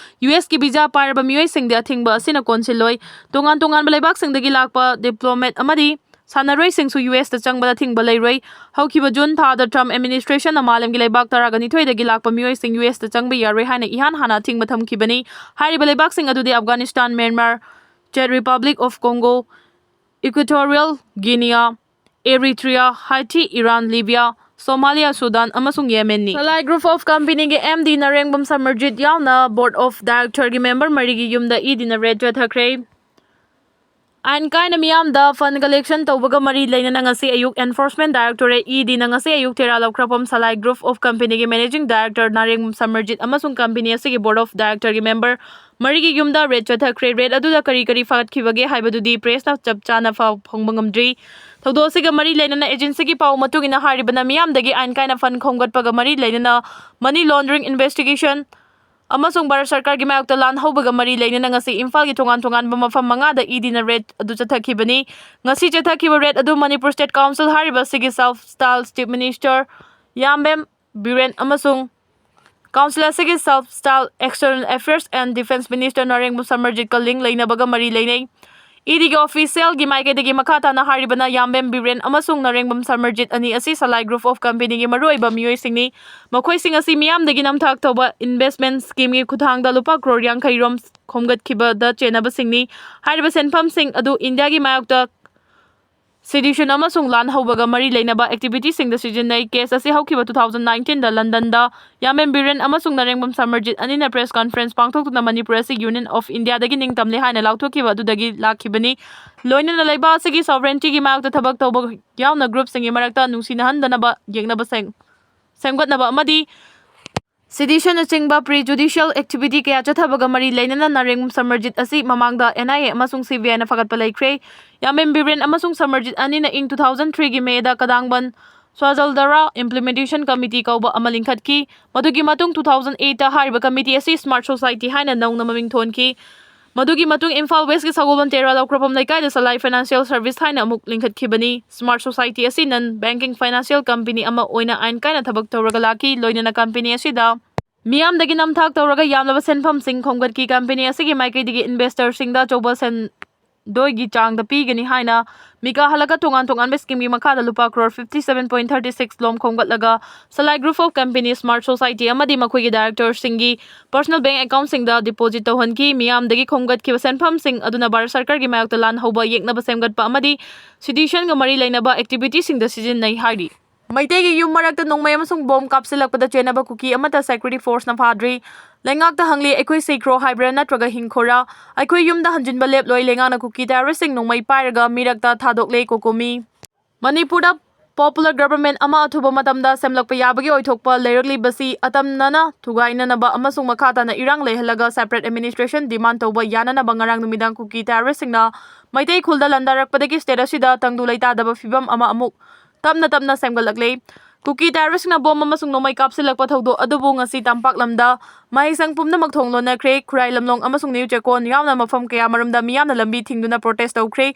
ꯌꯨ ꯑꯦꯁꯀꯤ ꯚꯤꯖꯥ ꯄꯥꯏꯔꯕ ꯃꯤꯑꯣꯏꯁꯤꯡꯗ ꯑꯊꯤꯡꯕ ꯑꯁꯤꯅ ꯀꯣꯟꯁꯤꯜꯂꯣꯏ꯫ ꯇꯣꯉꯥꯟ ꯇꯣꯉꯥꯟꯕ ꯂꯩꯕꯥꯛꯁꯤꯡꯗꯒꯤ ꯂꯥꯛꯄ ꯗꯤꯄ꯭ꯂꯣꯃꯦꯠ ꯑꯃꯗꯤ ꯁꯥꯟꯅꯔꯣꯏꯁꯤꯡꯁꯨ ꯌꯨ ꯑꯦꯁꯇ ꯆꯪꯕꯗ ꯑꯊꯤꯡꯕ ꯂꯩꯔꯣꯏ꯫ ꯍꯧꯈꯤꯕ ꯖꯨꯟ ꯊꯥꯗ ꯇ꯭ꯔꯝꯞ ꯑꯦꯗꯃꯤꯅꯤꯁꯇ꯭ꯔꯦꯁꯟꯅ ꯃꯥꯂꯦꯝꯒꯤ ꯂꯩꯕꯥꯛ ꯇꯔꯥꯒ ꯅꯤꯊꯣꯏꯗꯒꯤ ꯂꯥꯛꯄ ꯃꯤꯑꯣꯏꯁꯤꯡ ꯌꯨ ꯑꯦꯁꯇ ꯆꯪꯕ ꯌꯥꯔꯣꯏ ꯍꯥꯏꯅ ꯏꯍꯥꯟ ꯍꯥꯟꯅ ꯑꯊꯤꯡꯕ ꯊꯝꯈꯤꯕꯅꯤ꯫ ꯍꯥꯏꯔꯤꯕ ꯂꯩꯕꯥꯛꯁꯤꯡ ꯑꯗꯨꯗꯤ Afghanistan, Myanmar, check republic of Congo, Equatorial Guinea, Eritrea, Haiti, Iran, Libya, Somalia, Sudan ꯑꯃꯁꯨꯡ ꯌꯦꯃꯦꯟꯅꯤ꯫ ꯁꯂꯥꯏ Group of Company-ꯒꯤ ꯑꯦꯝ ꯗꯤ ꯅꯔꯦꯡꯕꯝ ꯁꯃꯔꯖꯤꯠ ꯌꯥꯎꯅ Board of Director-ꯒꯤ member ꯃꯔꯤꯒꯤ ꯌꯨꯝꯗ ꯏ ꯗꯤꯅ raid ꯆꯠꯊꯈ꯭ꯔꯦ꯫ ꯑꯥꯏꯟ ꯀꯥꯏꯅ ꯃꯤꯌꯥꯝꯗ fund collection ꯇꯧꯕꯒ ꯃꯔꯤ ꯂꯩꯅꯅ ꯉꯁꯤ ꯑꯌꯨꯛ Enforcement Directorate, ꯏ ꯗꯤꯅ ꯉꯁꯤ ꯑꯌꯨꯛ ꯊꯦꯔꯥ ꯂꯧꯈ꯭ꯔꯐꯝ ꯁꯂꯥꯏ Group of Company-ꯒꯤ Managing Director ꯅꯥꯔꯦꯡꯕꯝ ꯁꯃꯔꯖꯤꯠ ꯑꯃꯁꯨꯡ company ꯑꯁꯤꯒꯤ Board of Director-ꯒꯤ member ꯃꯔꯤꯒꯤ ꯌꯨꯝꯗ raid ꯆꯠꯊꯈ꯭ꯔꯦ꯫ Raid ꯑꯗꯨꯗ ꯀꯔꯤ ꯀꯔꯤ ꯐꯥꯒꯠꯈꯤꯕꯒꯦ ꯍꯥꯏꯕꯗꯨꯗꯤ press-ꯅ ꯆꯞ ꯆꯥꯅ ꯐ-, ꯐꯪꯕ ꯉꯝꯗ꯭ꯔꯤ꯫ ꯊꯧꯗꯣꯛ ꯑꯁꯤꯒ ꯃꯔꯤ ꯂꯩꯅꯅ agency-ꯒꯤ ꯄꯥꯎ ꯃꯇꯨꯡ ꯏꯟꯅ, ꯍꯥꯏꯔꯤꯕꯅ ꯃꯤꯌꯥꯝꯗꯒꯤ ꯑꯥꯏꯟ ꯀꯥꯏꯅ fund ꯈꯣꯝꯒꯠꯄꯒ ꯃꯔꯤ ꯂꯩꯅꯅ money laundering investigation ꯑꯃꯁꯨꯡ ꯚꯥꯔꯠ ꯁꯔꯀꯥꯔꯒꯤ ꯃꯥꯌꯣꯛꯇ ꯂꯥꯟ ꯍꯧꯕꯒ ꯃꯔꯤ ꯂꯩꯅꯅ ꯉꯁꯤ ꯏꯝꯐꯥꯜꯒꯤ ꯇꯣꯉꯥꯟ ꯇꯣꯉꯥꯟꯕ ꯃꯐꯝ ꯃꯉꯥꯗ ꯏ ꯗꯤꯅ raid ꯑꯗꯨ ꯆꯠꯊꯈꯤꯕꯅꯤ꯫ ꯉꯁꯤ ꯆꯠꯊꯈꯤꯕ raid ꯑꯗꯨ ꯃꯅꯤꯄꯨꯔ State Council ꯍꯥꯏꯔꯤꯕ ꯑꯁꯤꯒꯤ self styled Chief Minister ꯌꯥꯝꯕꯦꯝ Biren ꯑꯃꯁꯨꯡ council ꯑꯁꯤꯒꯤ self styled External Affairs and Defence Minister Narengbam ꯁꯃꯔꯖꯤꯠꯀ link ꯂꯩꯅꯕꯒ ꯃꯔꯤ ꯂꯩꯅꯩ꯫ ꯏ ꯗꯤꯒꯤ official-ꯒꯤ ꯃꯥꯏꯀꯩꯗꯒꯤ ꯃꯈꯥ ꯇꯥꯅ ꯍꯥꯏꯔꯤꯕꯅ ꯌꯥꯝꯕꯦꯝ ꯕꯤꯔꯦꯟ ꯑꯃꯁꯨꯡ ꯅꯥꯔꯦꯡꯕꯝ ꯁꯃꯔꯖꯤꯠ ꯑꯅꯤ ꯑꯁꯤ ꯁꯂꯥꯏ Group of Company-ꯒꯤ ꯃꯔꯨꯑꯣꯏꯕ ꯃꯤꯑꯣꯏꯁꯤꯡꯅꯤ꯫ ꯃꯈꯣꯏꯁꯤꯡ ꯑꯁꯤ ꯃꯤꯌꯥꯝꯗꯒꯤ ꯅꯝꯊꯥꯛ ꯇꯧꯕ investment scheme-ꯒꯤ ꯈꯨꯠꯊꯥꯡꯗ ꯂꯨꯄꯥ ꯀ꯭ꯔꯣꯔ ꯌꯥꯡꯈꯩ ꯔꯣꯝ ꯈꯣꯝꯒꯠꯈꯤꯕꯗ ꯆꯦꯟꯅꯕꯁꯤꯡꯅꯤ꯫ ꯍꯥꯏꯔꯤꯕ ꯁꯦꯟꯐꯝꯁꯤꯡ ꯑꯗꯨ ꯏꯟꯗꯤꯌꯥꯒꯤ ꯃꯥꯌꯣꯛꯇ sedition ꯑꯃꯁꯨꯡ ꯂꯥꯟ ꯍꯧꯕꯒ ꯃꯔꯤ ꯂꯩꯅꯕ activity-ꯁꯤꯡꯗ ꯁꯤꯖꯤꯟꯅꯩ꯫ Case ꯑꯁꯤ ꯍꯧꯈꯤꯕ two thousand nineteen-ꯗ ꯂꯟꯗꯟꯗ ꯌꯥꯝꯕꯦꯝ ꯕꯤꯔꯦꯟ ꯑꯃꯁꯨꯡ ꯅꯥꯔꯦꯡꯕꯝ ꯁꯃꯔꯖꯤꯠ ꯑꯅꯤꯅ press conference ꯄꯥꯡꯊꯣꯛꯇꯨꯅ ꯃꯅꯤꯄꯨꯔ ꯑꯁꯤ Union of India-ꯗꯒꯤ ꯅꯤꯡꯇꯝꯂꯦ ꯍꯥꯏꯅ ꯂꯥꯎꯊꯣꯛꯈꯤꯕ ꯑꯗꯨꯗꯒꯤ ꯂꯥꯛꯈꯤꯕꯅꯤ꯫ ꯂꯣꯏꯅꯅ ꯂꯩꯕꯥꯛ ꯑꯁꯤꯒꯤ sovereignty-ꯒꯤ ꯃꯥꯌꯣꯛꯇ ꯊꯕꯛ ꯇꯧꯕ ꯌꯥꯎꯅ group-ꯁꯤꯡꯒꯤ ꯃꯔꯛꯇ ꯅꯨꯡꯁꯤꯅꯍꯟꯗꯅꯕ ꯌꯦꯛꯅꯕ ꯁꯦꯝ-, ꯁꯦꯝꯒꯠꯅꯕ ꯑꯃꯗꯤ sedition-ꯅꯆꯤꯡꯕ prejudicial activity ꯀꯌꯥ ꯆꯠꯊꯕꯒ ꯃꯔꯤ ꯂꯩꯅꯅ ꯅꯥꯔꯦꯡꯕꯝ ꯁꯃꯔꯖꯤꯠ ꯑꯁꯤ ꯃꯃꯥꯡꯗ N I A ꯑꯃꯁꯨꯡ C B I-ꯅ ꯐꯒꯠꯄ ꯂꯩꯈ꯭ꯔꯦ꯫ ꯌꯥꯝꯕꯦꯝ ꯕꯤꯔꯦꯟ ꯑꯃꯁꯨꯡ ꯁꯃꯔꯖꯤꯠ ꯑꯅꯤꯅ ꯏꯪ two thousand three-ꯒꯤ May-ꯗ ꯀꯗꯥꯡꯕꯟ ꯁ꯭ꯋꯥꯖꯜꯗꯔꯥ Implementation Committee ꯀꯧꯕ ꯑꯃ ꯂꯤꯡꯈꯠꯈꯤ꯫ ꯃꯗꯨꯒꯤ ꯃꯇꯨꯡ two thousand eight-ꯇ ꯍꯥꯏꯔꯤꯕ committee ꯑꯁꯤ Smart Society ꯍꯥꯏꯅ ꯅꯧꯅ ꯃꯃꯤꯡ ꯊꯣꯟꯈꯤ꯫ ꯃꯗꯨꯒꯤ ꯃꯇꯨꯡ ꯏꯝꯐꯥꯜ ꯋꯦꯁꯀꯤ ꯁꯒꯣꯜꯕꯟ ꯇꯦꯔꯥ ꯂꯧꯈ꯭ꯔꯐꯝ ꯂꯩꯀꯥꯏꯗ ꯁꯂꯥꯏ ꯐꯥꯏꯅꯥꯟꯁꯤꯌꯦꯜ ꯁꯔꯚꯤꯁ ꯍꯥꯏꯅ ꯑꯃꯨꯛ ꯂꯤꯡꯈꯠꯈꯤꯕꯅꯤ꯫ ꯁ꯭ꯃꯥꯔꯠ ꯁꯣꯁꯥꯏꯇꯤ ꯑꯁꯤ ꯅꯟ ꯕꯦꯡꯀꯤꯡ ꯐꯥꯏꯅꯥꯟꯁꯤꯌꯦꯜ ꯀꯝꯄꯦꯅꯤ ꯑꯃ ꯑꯣꯏꯅ ꯑꯥꯏꯟ ꯀꯥꯏꯅ ꯊꯕꯛ ꯇꯧꯔꯒ ꯂꯥꯛꯈꯤ꯫ ꯂꯣꯏꯅꯅ ꯀꯝꯄꯦꯅꯤ ꯑꯁꯤꯗ ꯃꯤꯌꯥꯝꯗꯒꯤ ꯅꯝꯊꯥꯛ ꯇꯧꯔꯒ ꯌꯥꯝꯂꯕ ꯁꯦꯟꯐꯝꯁꯤꯡ ꯈꯣꯝꯒꯠꯈꯤ꯫ ꯀꯝꯄꯦꯅꯤ ꯑꯁꯤꯒꯤ ꯃꯥꯏꯀꯩꯗꯒꯤ ꯏꯟꯚꯦꯁꯇꯔꯁꯤꯡꯗ ꯑꯆꯧꯕ ꯁꯦꯟꯗꯣꯏꯒꯤ ꯆꯥꯡꯗ ꯄꯤꯒꯅꯤ ꯍꯥꯏꯅ ꯃꯤꯀꯥ ꯍꯜꯂꯛꯀ ꯇꯣꯉꯥꯟ ꯇꯣꯉꯥꯟꯕ ꯁ꯭ꯀꯤꯝꯒꯤ ꯃꯈꯥꯗ ꯂꯨꯄꯥ crore fifty seven point thirty six ꯂꯣꯝ ꯈꯣꯝꯒꯠꯂꯒ Salai group of company smart society ꯑꯃꯗꯤ ꯃꯈꯣꯏꯒꯤ ꯗꯥꯏꯔꯦꯛꯇꯔꯁꯤꯡꯒꯤ ꯄꯔꯁꯅꯦꯜ ꯕꯦꯡꯛ ꯑꯦꯀꯥꯎꯟꯠꯁꯤꯡꯗ ꯗꯤꯄꯣꯖꯤꯠ ꯇꯧꯍꯟꯈꯤ꯫ ꯃꯤꯌꯥꯝꯗꯒꯤ ꯈꯣꯝꯒꯠꯈꯤꯕ ꯁꯦꯟꯐꯝꯁꯤꯡ ꯑꯗꯨꯅ ꯚꯥꯔꯠ ꯁꯔꯀꯥꯔꯒꯤ ꯃꯥꯌꯣꯛꯇ ꯂꯥꯟ ꯍꯧꯕ ꯌꯦꯛꯅꯕ ꯁꯦꯝꯒꯠꯄ ꯑꯃꯗꯤ ꯁꯤꯇꯨꯋꯦꯁꯟꯒ ꯃꯔꯤ ꯂꯩꯅꯕ ꯑꯦꯛꯇꯤꯚꯤꯇꯤꯁꯤꯡꯗ ꯁꯤꯖꯤꯟꯅꯩ ꯍꯥꯏꯔꯤ꯫ ꯃꯩꯇꯩꯒꯤ ꯌꯨꯝ ꯃꯔꯛꯇ ꯅꯣꯡꯃꯩ ꯑꯃꯁꯨꯡ ꯕꯣꯝ ꯀꯥꯞꯁꯤꯜꯂꯛꯄꯗ ꯆꯦꯟꯅꯕ ꯀꯨꯀꯤ ꯑꯃꯠꯇ ꯁꯦꯀ꯭ꯌꯨꯔꯤꯇꯤ ꯐꯣꯔꯁꯅ ꯐꯥꯗ꯭ꯔꯤ꯫ ꯂꯩꯉꯥꯛꯇ ꯍꯪꯂꯤ, ꯑꯩꯈꯣꯏ ꯁꯤꯈ꯭ꯔꯣ ꯍꯥꯏꯕ꯭ꯔꯥ ꯅꯠꯇ꯭ꯔꯒ ꯍꯤꯡꯈꯣꯔꯥ? ꯑꯩꯈꯣꯏ ꯌꯨꯝꯗ ꯍꯟꯖꯤꯟꯕ ꯂꯦꯞꯂꯣꯏ꯫ ꯂꯩꯉꯥꯛꯅ ꯀꯨꯀꯤ ꯇꯦꯔꯣꯔꯤꯁ꯭ꯠꯁꯤꯡ ꯅꯣꯡꯃꯩ ꯄꯥꯏꯔꯒ ꯃꯤꯔꯛꯇ ꯊꯥꯗꯣꯛꯂꯦ꯫ ꯀꯣꯀꯣꯃꯤ꯫ ꯃꯅꯤꯄꯨꯔꯗ ꯄꯣꯄꯨꯂꯔ ꯒꯚꯔꯟꯃꯦꯟꯠ ꯑꯃ ꯑꯊꯨꯕ ꯃꯇꯝꯗ ꯁꯦꯝꯂꯛꯄ ꯌꯥꯕꯒꯤ ꯑꯣꯏꯊꯣꯛꯄ ꯂꯩꯔꯛꯂꯤꯕꯁꯤ ꯑꯇꯝꯅꯅ ꯊꯨꯒꯥꯏꯅꯅꯕ ꯑꯃꯁꯨꯡ ꯃꯈꯥ ꯇꯥꯅ ꯏꯔꯥꯡ ꯂꯩꯍꯜꯂꯒ ꯁꯦꯄꯔꯦꯠ ꯑꯦꯗꯃꯤꯅꯤꯁꯇ꯭ꯔꯦꯁꯟ ꯗꯤꯃꯥꯟꯗ ꯇꯧꯕ ꯌꯥꯅꯅꯕ ꯉꯔꯥꯡ ꯅꯨꯃꯤꯗꯥꯡ ꯀꯨꯀꯤ ꯇꯦꯔꯣꯔꯤꯁ꯭ꯠꯁꯤꯡꯅ ꯃꯩꯇꯩ ꯈꯨꯜꯗ ꯂꯥꯟꯗꯥꯔꯛꯄꯗꯒꯤ ꯁ꯭ꯇꯦꯠ ꯑꯁꯤꯗ ꯇꯪꯗꯨ ꯂꯩꯇꯥꯗꯕ ꯐꯤꯚꯝ ꯑꯃ ꯑꯃꯨꯛ ꯇꯞꯅ ꯇꯞꯅ ꯁꯦꯝꯒꯠꯂꯛꯂꯦ꯫ ꯀꯨꯀꯤ ꯇꯦꯔꯣꯔꯤꯁ꯭ꯠꯁꯤꯡꯅ ꯕꯣꯝ ꯑꯃꯁꯨꯡ ꯅꯣꯡꯃꯩ ꯀꯥꯞꯁꯤꯜꯂꯛꯄ ꯊꯧꯗꯣꯛ ꯑꯗꯨꯕꯨ ꯉꯁꯤ ꯇꯝꯄꯥꯛ ꯂꯝꯗ ꯃꯍꯩꯁꯪ ꯄꯨꯝꯅꯃꯛ ꯊꯣꯡ ꯂꯣꯟꯅꯈ꯭ꯔꯦ꯫ ꯈꯨꯔꯥꯏ ꯂꯝꯂꯣꯡ ꯑꯃꯁꯨꯡ ꯅ꯭ꯌꯨ ꯆꯦꯛꯀꯣꯟ ꯌꯥꯎꯅ ꯃꯐꯝ ꯀꯌꯥꯃꯔꯨꯝꯗ ꯃꯤꯌꯥꯝꯅ ꯂꯝꯕꯤ ꯊꯤꯡꯗꯨꯅ ꯄ꯭ꯔꯣꯇꯦꯁ꯭ꯠ ꯇꯧꯈ꯭ꯔꯦ꯫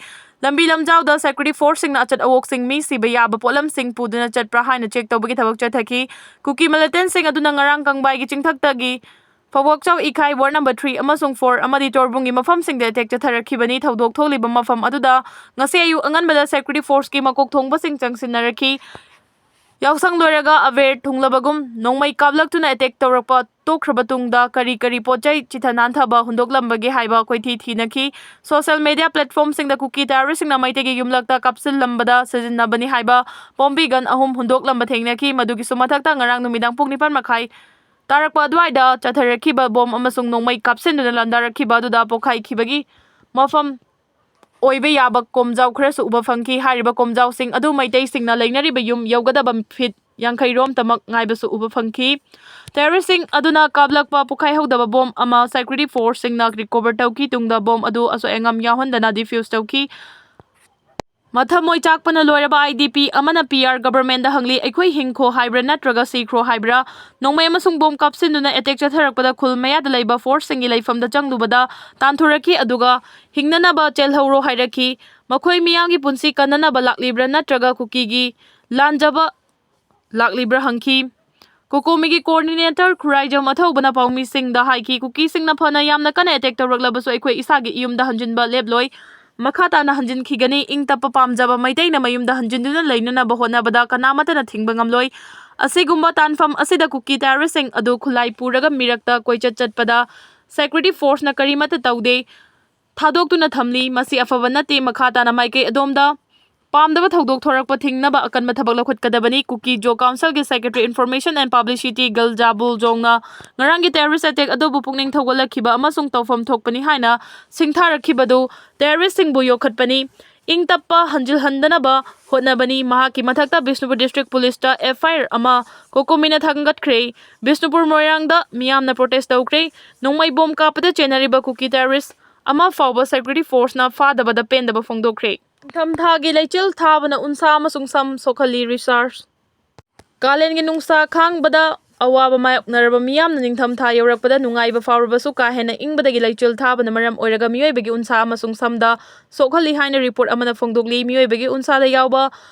ꯂꯝꯕꯤ ꯂꯝꯖꯥꯎꯗ ꯁꯦꯀ꯭ꯌꯨꯔꯤꯇꯤ ꯐꯣꯔꯁꯁꯤꯡꯅ ꯑꯆꯠ ꯑꯋꯣꯛꯁꯤꯡ ꯃꯤ ꯁꯤꯕ ꯌꯥꯕ ꯄꯣꯠꯂꯝꯁꯤꯡ ꯄꯨꯗꯨꯅ ꯆꯠꯄ꯭ꯔꯥ ꯍꯥꯏꯅ ꯆꯦꯛ ꯇꯧꯕꯒꯤ ꯊꯕꯛ ꯆꯠꯊꯈꯤ꯫ ꯀꯨꯀꯤ ꯃꯤꯂꯤꯇꯦꯟꯠꯁꯤꯡ ꯑꯗꯨꯅ ꯉꯔꯥꯡ ꯀꯪꯕꯥꯏꯒꯤ ꯆꯤꯡꯊꯛꯇꯒꯤ ꯐꯧꯕꯣꯛꯆꯥꯎ ꯏꯈꯥꯏ ꯋꯥꯔꯗ ꯅꯝꯕꯔ ꯊ꯭ꯔꯤ ꯑꯃꯁꯨꯡ ꯐꯣꯔ ꯑꯃꯗꯤ ꯇꯣꯔꯕꯨꯡꯒꯤ ꯃꯐꯝꯁꯤꯡꯗ ꯑꯦꯇꯦꯛ ꯆꯠꯊꯔꯛꯈꯤꯕꯅꯤ꯫ ꯊꯧꯗꯣꯛ ꯊꯣꯛꯂꯤꯕ ꯃꯐꯝ ꯑꯗꯨꯗ ꯉꯁꯤ ꯑꯌꯨꯛ ꯑꯉꯟꯕꯗ ꯁꯦꯀ꯭ꯌꯨꯔꯤꯇꯤ ꯐꯣꯔꯁꯀꯤ ꯃꯀꯣꯛ ꯊꯣꯡꯕꯁꯤꯡ ꯆꯪꯁꯤꯟꯅꯔꯛꯈꯤ꯫ ꯌꯥꯎꯁꯪ ꯂꯣꯏꯔꯒ ꯑꯕꯦꯔ ꯊꯨꯡꯂꯕꯒꯨꯝ ꯅꯣꯡꯃꯩ ꯀꯥꯞꯂꯛꯇꯨꯅ ꯑꯦꯇꯦꯛ ꯇꯧꯔꯛꯄ ꯇꯣꯛꯈ꯭ꯔꯕ ꯇꯨꯡꯗ ꯀꯔꯤ ꯀꯔꯤ ꯄꯣꯠ ꯆꯩ ꯆꯤꯊ ꯅꯥꯟꯊꯕ ꯍꯨꯟꯗꯣꯛꯂꯝꯕꯒꯦ ꯍꯥꯏꯕ ꯀꯣꯏꯊꯤ ꯊꯤꯅꯈꯤ꯫ ꯁꯣꯁꯤꯌꯦꯜ ꯃꯤꯗꯤꯌꯥ ꯄ꯭ꯂꯦꯠꯐꯣꯔꯝꯁꯤꯡꯗ ꯀꯨꯀꯤ ꯇꯦꯔꯣꯔꯤꯁ꯭ꯠꯁꯤꯡꯅ ꯃꯩꯇꯩꯒꯤ ꯌꯨꯝꯂꯛꯇ ꯀꯥꯞꯁꯤꯜꯂꯝꯕꯗ ꯁꯤꯖꯤꯟꯅꯕꯅꯤ ꯍꯥꯏꯕ ꯄꯣꯝꯕꯤ ꯒꯟ ꯑꯍꯨꯝ ꯍꯨꯟꯗꯣꯛꯂꯝꯕ ꯊꯦꯡꯅꯈꯤ꯫ ꯃꯗꯨꯒꯤꯁꯨ ꯃꯊꯛꯇ ꯉꯔꯥꯡ ꯅꯨꯃꯤꯗꯥꯡ ꯄꯨꯡ ꯅꯤꯄꯥꯟ ꯃꯈꯥꯏ ꯇꯥꯔꯛꯄ ꯑꯗꯨꯋꯥꯏꯗ ꯆꯠꯊꯔꯛꯈꯤꯕ ꯕꯣꯝ ꯑꯃꯁꯨꯡ ꯅꯣꯡꯃꯩ ꯀꯥꯞꯁꯤꯟꯗꯨꯅ ꯂꯥꯟꯗꯥꯔꯛꯈꯤꯕ ꯑꯗꯨꯗ ꯄꯣꯈꯥꯏꯈꯤꯕꯒꯤ ꯃꯐꯝ ꯑꯣꯏꯕ ꯌꯥꯕ ꯀꯣꯝꯖꯥꯎ ꯈꯔꯁꯨ ꯎꯕ ꯐꯪꯈꯤ꯫ ꯍꯥꯏꯔꯤꯕ ꯀꯣꯝꯖꯥꯎꯁꯤꯡ ꯑꯗꯨ ꯃꯩꯇꯩꯁꯤꯡꯅ ꯂꯩꯅꯔꯤꯕ ꯌꯨꯝ ꯌꯧꯒꯗꯕ ꯐꯤꯠ ꯌꯥꯡꯈꯩ ꯔꯣꯝꯇꯃꯛ ꯉꯥꯏꯕꯁꯨ ꯎꯕ ꯐꯪꯈꯤ꯫ ꯇꯦꯔꯣꯔꯤꯁ꯭ꯠꯁꯤꯡ ꯑꯗꯨꯅ ꯀꯥꯞꯂꯛꯄ ꯄꯣꯈꯥꯏꯍꯧꯗꯕ ꯕꯣꯝ ꯑꯃ ꯁꯦꯀ꯭ꯌꯨꯔꯤꯇꯤ ꯐꯣꯔꯁꯁꯤꯡꯅ ꯔꯤꯀꯣꯚꯔ ꯇꯧꯈꯤ꯫ ꯇꯨꯡꯗ ꯕꯣꯝ ꯑꯗꯨ ꯑꯁꯣꯏ ꯑꯉꯥꯝ ꯌꯥꯎꯍꯟꯗꯅ ꯗꯤꯐ꯭ꯌꯨꯖ ꯇꯧꯈꯤ꯫ ꯃꯊꯃꯣꯏ ꯆꯥꯛꯄꯅ ꯂꯣꯏꯔꯕ IDP ꯑꯃꯅ PR governmentꯗ ꯍꯪꯂꯤ, "ꯑꯩꯈꯣꯏ ꯍꯤꯡꯈꯣ ꯍꯥꯏꯕ꯭ꯔꯥ ꯅꯠꯇ꯭ꯔꯒ ꯁꯤꯈ꯭ꯔꯣ ꯍꯥꯏꯕ꯭ꯔꯥ?" ꯅꯣꯡꯃꯩ ꯑꯃꯁꯨꯡ ꯕꯣꯝ ꯀꯥꯞꯁꯤꯟꯗꯨꯅ attack ꯆꯠꯊꯔꯛꯄꯗ ꯈꯨꯜ ꯃꯌꯥꯗ ꯂꯩꯕ forceꯁꯤꯡꯒꯤ ꯂꯩꯐꯝꯗ ꯆꯪꯂꯨꯕꯗ ꯇꯥꯟꯊꯣꯔꯛꯈꯤ, ꯑꯗꯨꯒ ꯍꯤꯡꯅꯅꯕ ꯆꯦꯜꯍꯧꯔꯣ ꯍꯥꯏꯔꯛꯈꯤ꯫ ꯃꯈꯣꯏ ꯃꯤꯌꯥꯝꯒꯤ ꯄꯨꯟꯁꯤ ꯀꯟꯅꯅꯕ ꯂꯥꯛꯂꯤꯕ꯭ꯔꯥ ꯅꯠꯇ꯭ꯔꯒ ꯀꯨꯀꯤꯒꯤ ꯂꯥꯟꯖꯕ ꯂꯥꯛꯂꯤꯕ꯭ꯔꯥ ꯍꯪꯈꯤ꯫ ꯀꯣꯀꯣꯃꯤꯒꯤ coordinator ꯈꯨꯔꯥꯏꯖꯝ ꯑꯊꯧꯕꯅ ꯄꯥꯎꯃꯤꯁꯤꯡꯗ ꯍꯥꯏꯈꯤ, "ꯀꯨꯀꯤꯁꯤꯡꯅ ꯐꯅ ꯌꯥꯝꯅ ꯀꯟꯅ attack ꯇꯧꯔꯛꯂꯕꯁꯨ ꯑꯩꯈꯣꯏ ꯏꯁꯥꯒꯤ ꯏꯌꯨꯝꯗ ꯍꯟꯖꯤꯟꯕ ꯂꯦꯞꯂꯣꯏ꯫ ꯃꯈꯥ ꯇꯥꯅ ꯍꯟꯖꯤꯟꯈꯤꯒꯅꯤ꯫ ꯏꯪ ꯇꯞꯄ ꯄꯥꯝꯖꯕ ꯃꯩꯇꯩꯅ ꯃꯌꯨꯝꯗ ꯍꯟꯖꯤꯟꯗꯨꯅ ꯂꯩꯅꯅꯕ ꯍꯣꯠꯅꯕꯗ ꯀꯅꯥꯃꯠꯇꯅ ꯊꯤꯡꯕ ꯉꯝꯂꯣꯏ꯫ ꯑꯁꯤꯒꯨꯝꯕ ꯇꯥꯟꯐꯝ ꯑꯁꯤꯗ ꯀꯨꯀꯤ terroristꯁꯤꯡ ꯑꯗꯨ ꯈꯨꯠꯂꯥꯏ ꯄꯨꯔꯒ ꯃꯤꯔꯛꯇ ꯀꯣꯏꯆꯠ ꯆꯠꯄꯗ security forceꯅ ꯀꯔꯤꯃꯠꯇ ꯇꯧꯗꯦ, ꯊꯥꯗꯣꯛꯇꯨꯅ ꯊꯝꯂꯤ꯫ ꯃꯁꯤ ꯑꯐꯕ ꯅꯠꯇꯦ꯫ ꯃꯈꯥ ꯇꯥꯅ ꯃꯥꯏꯀꯩ ꯑꯗꯣꯝꯗ ꯄꯥꯝꯗꯕ ꯊꯧꯗꯣꯛ ꯊꯣꯔꯛꯄ ꯊꯤꯡꯅꯕ ꯑꯀꯟꯕ ꯊꯕꯛ ꯂꯧꯈꯠꯀꯗꯕꯅꯤ"꯫ Kuki Zo Councilꯒꯤ secretary information and publicity Galjabul Zongꯅ ꯉꯔꯥꯡꯒꯤ terrorist attack ꯑꯗꯨꯕꯨ ꯄꯨꯛꯅꯤꯡ ꯊꯧꯒꯠꯂꯛꯈꯤꯕ ꯑꯃꯁꯨꯡ ꯇꯧꯐꯝ ꯊꯣꯛꯄꯅꯤ ꯍꯥꯏꯅ ꯁꯤꯡꯊꯥꯔꯛꯈꯤꯕꯗꯨ terroristꯁꯤꯡꯕꯨ ꯌꯣꯛꯈꯠꯄꯅꯤ꯫ ꯏꯪ ꯇꯞꯄ ꯍꯟꯖꯤꯜꯍꯟꯗꯅꯕ ꯍꯣꯠꯅꯕꯅꯤ꯫ ꯃꯍꯥꯛꯀꯤ ꯃꯊꯛꯇ ꯕꯤꯁꯅꯨꯄꯨꯔ district policeꯇ FIR ꯑꯃ ꯀꯣꯀꯣꯃꯤꯅ ꯊꯥꯡꯒꯠꯈ꯭ꯔꯦ꯫ ꯕꯤꯁꯅꯨꯄꯨꯔ ꯃꯣꯏꯔꯥꯡꯗ ꯃꯤꯌꯥꯝꯅ protest ꯇꯧꯈ꯭ꯔꯦ꯫ ꯅꯣꯡꯃꯩ ꯕꯣꯝ ꯀꯥꯞꯄꯗ ꯆꯦꯟꯅꯔꯤꯕ ꯀꯨꯀꯤ terrorist ꯑꯃ ꯐꯥꯎꯕ security forceꯅ ꯐꯥꯗꯕꯗ ꯄꯦꯟꯗꯕ ꯐꯣꯡꯗꯣꯛꯈ꯭ꯔꯦ꯫ ꯅꯤꯡꯊꯝꯊꯥꯒꯤ ꯂꯩꯆꯤꯜ ꯊꯥꯕꯅ ꯎꯟꯁꯥ ꯑꯃꯁꯨꯡ ꯁꯝ ꯁꯣꯛꯍꯜꯂꯤ꯫ Research꯫ ꯀꯥꯂꯦꯟꯒꯤ ꯅꯨꯡꯁꯥ ꯈꯥꯡꯕꯗ ꯑꯋꯥꯕ ꯃꯥꯌꯣꯛꯅꯔꯕ ꯃꯤꯌꯥꯝꯅ ꯅꯤꯡꯊꯝꯊꯥ ꯌꯧꯔꯛꯄꯗ ꯅꯨꯡꯉꯥꯏꯕ ꯐꯥꯎꯔꯕꯁꯨ, ꯀꯥ ꯍꯦꯟꯅ ꯏꯪꯕꯗꯒꯤ ꯂꯩꯆꯤꯜ ꯊꯥꯕꯅ ꯃꯔꯝ ꯑꯣꯏꯔꯒ ꯃꯤꯑꯣꯏꯕꯒꯤ ꯎꯟꯁꯥ ꯑꯃꯁꯨꯡ ꯁꯝꯗ ꯁꯣꯛꯍꯜꯂꯤ ꯍꯥꯏꯅ report ꯑꯃꯅ ꯐꯣꯡꯗꯣꯛꯂꯤ꯫ ꯃꯤꯑꯣꯏꯕꯒꯤ ꯎꯟꯁꯥꯗ ꯌꯥꯎꯕ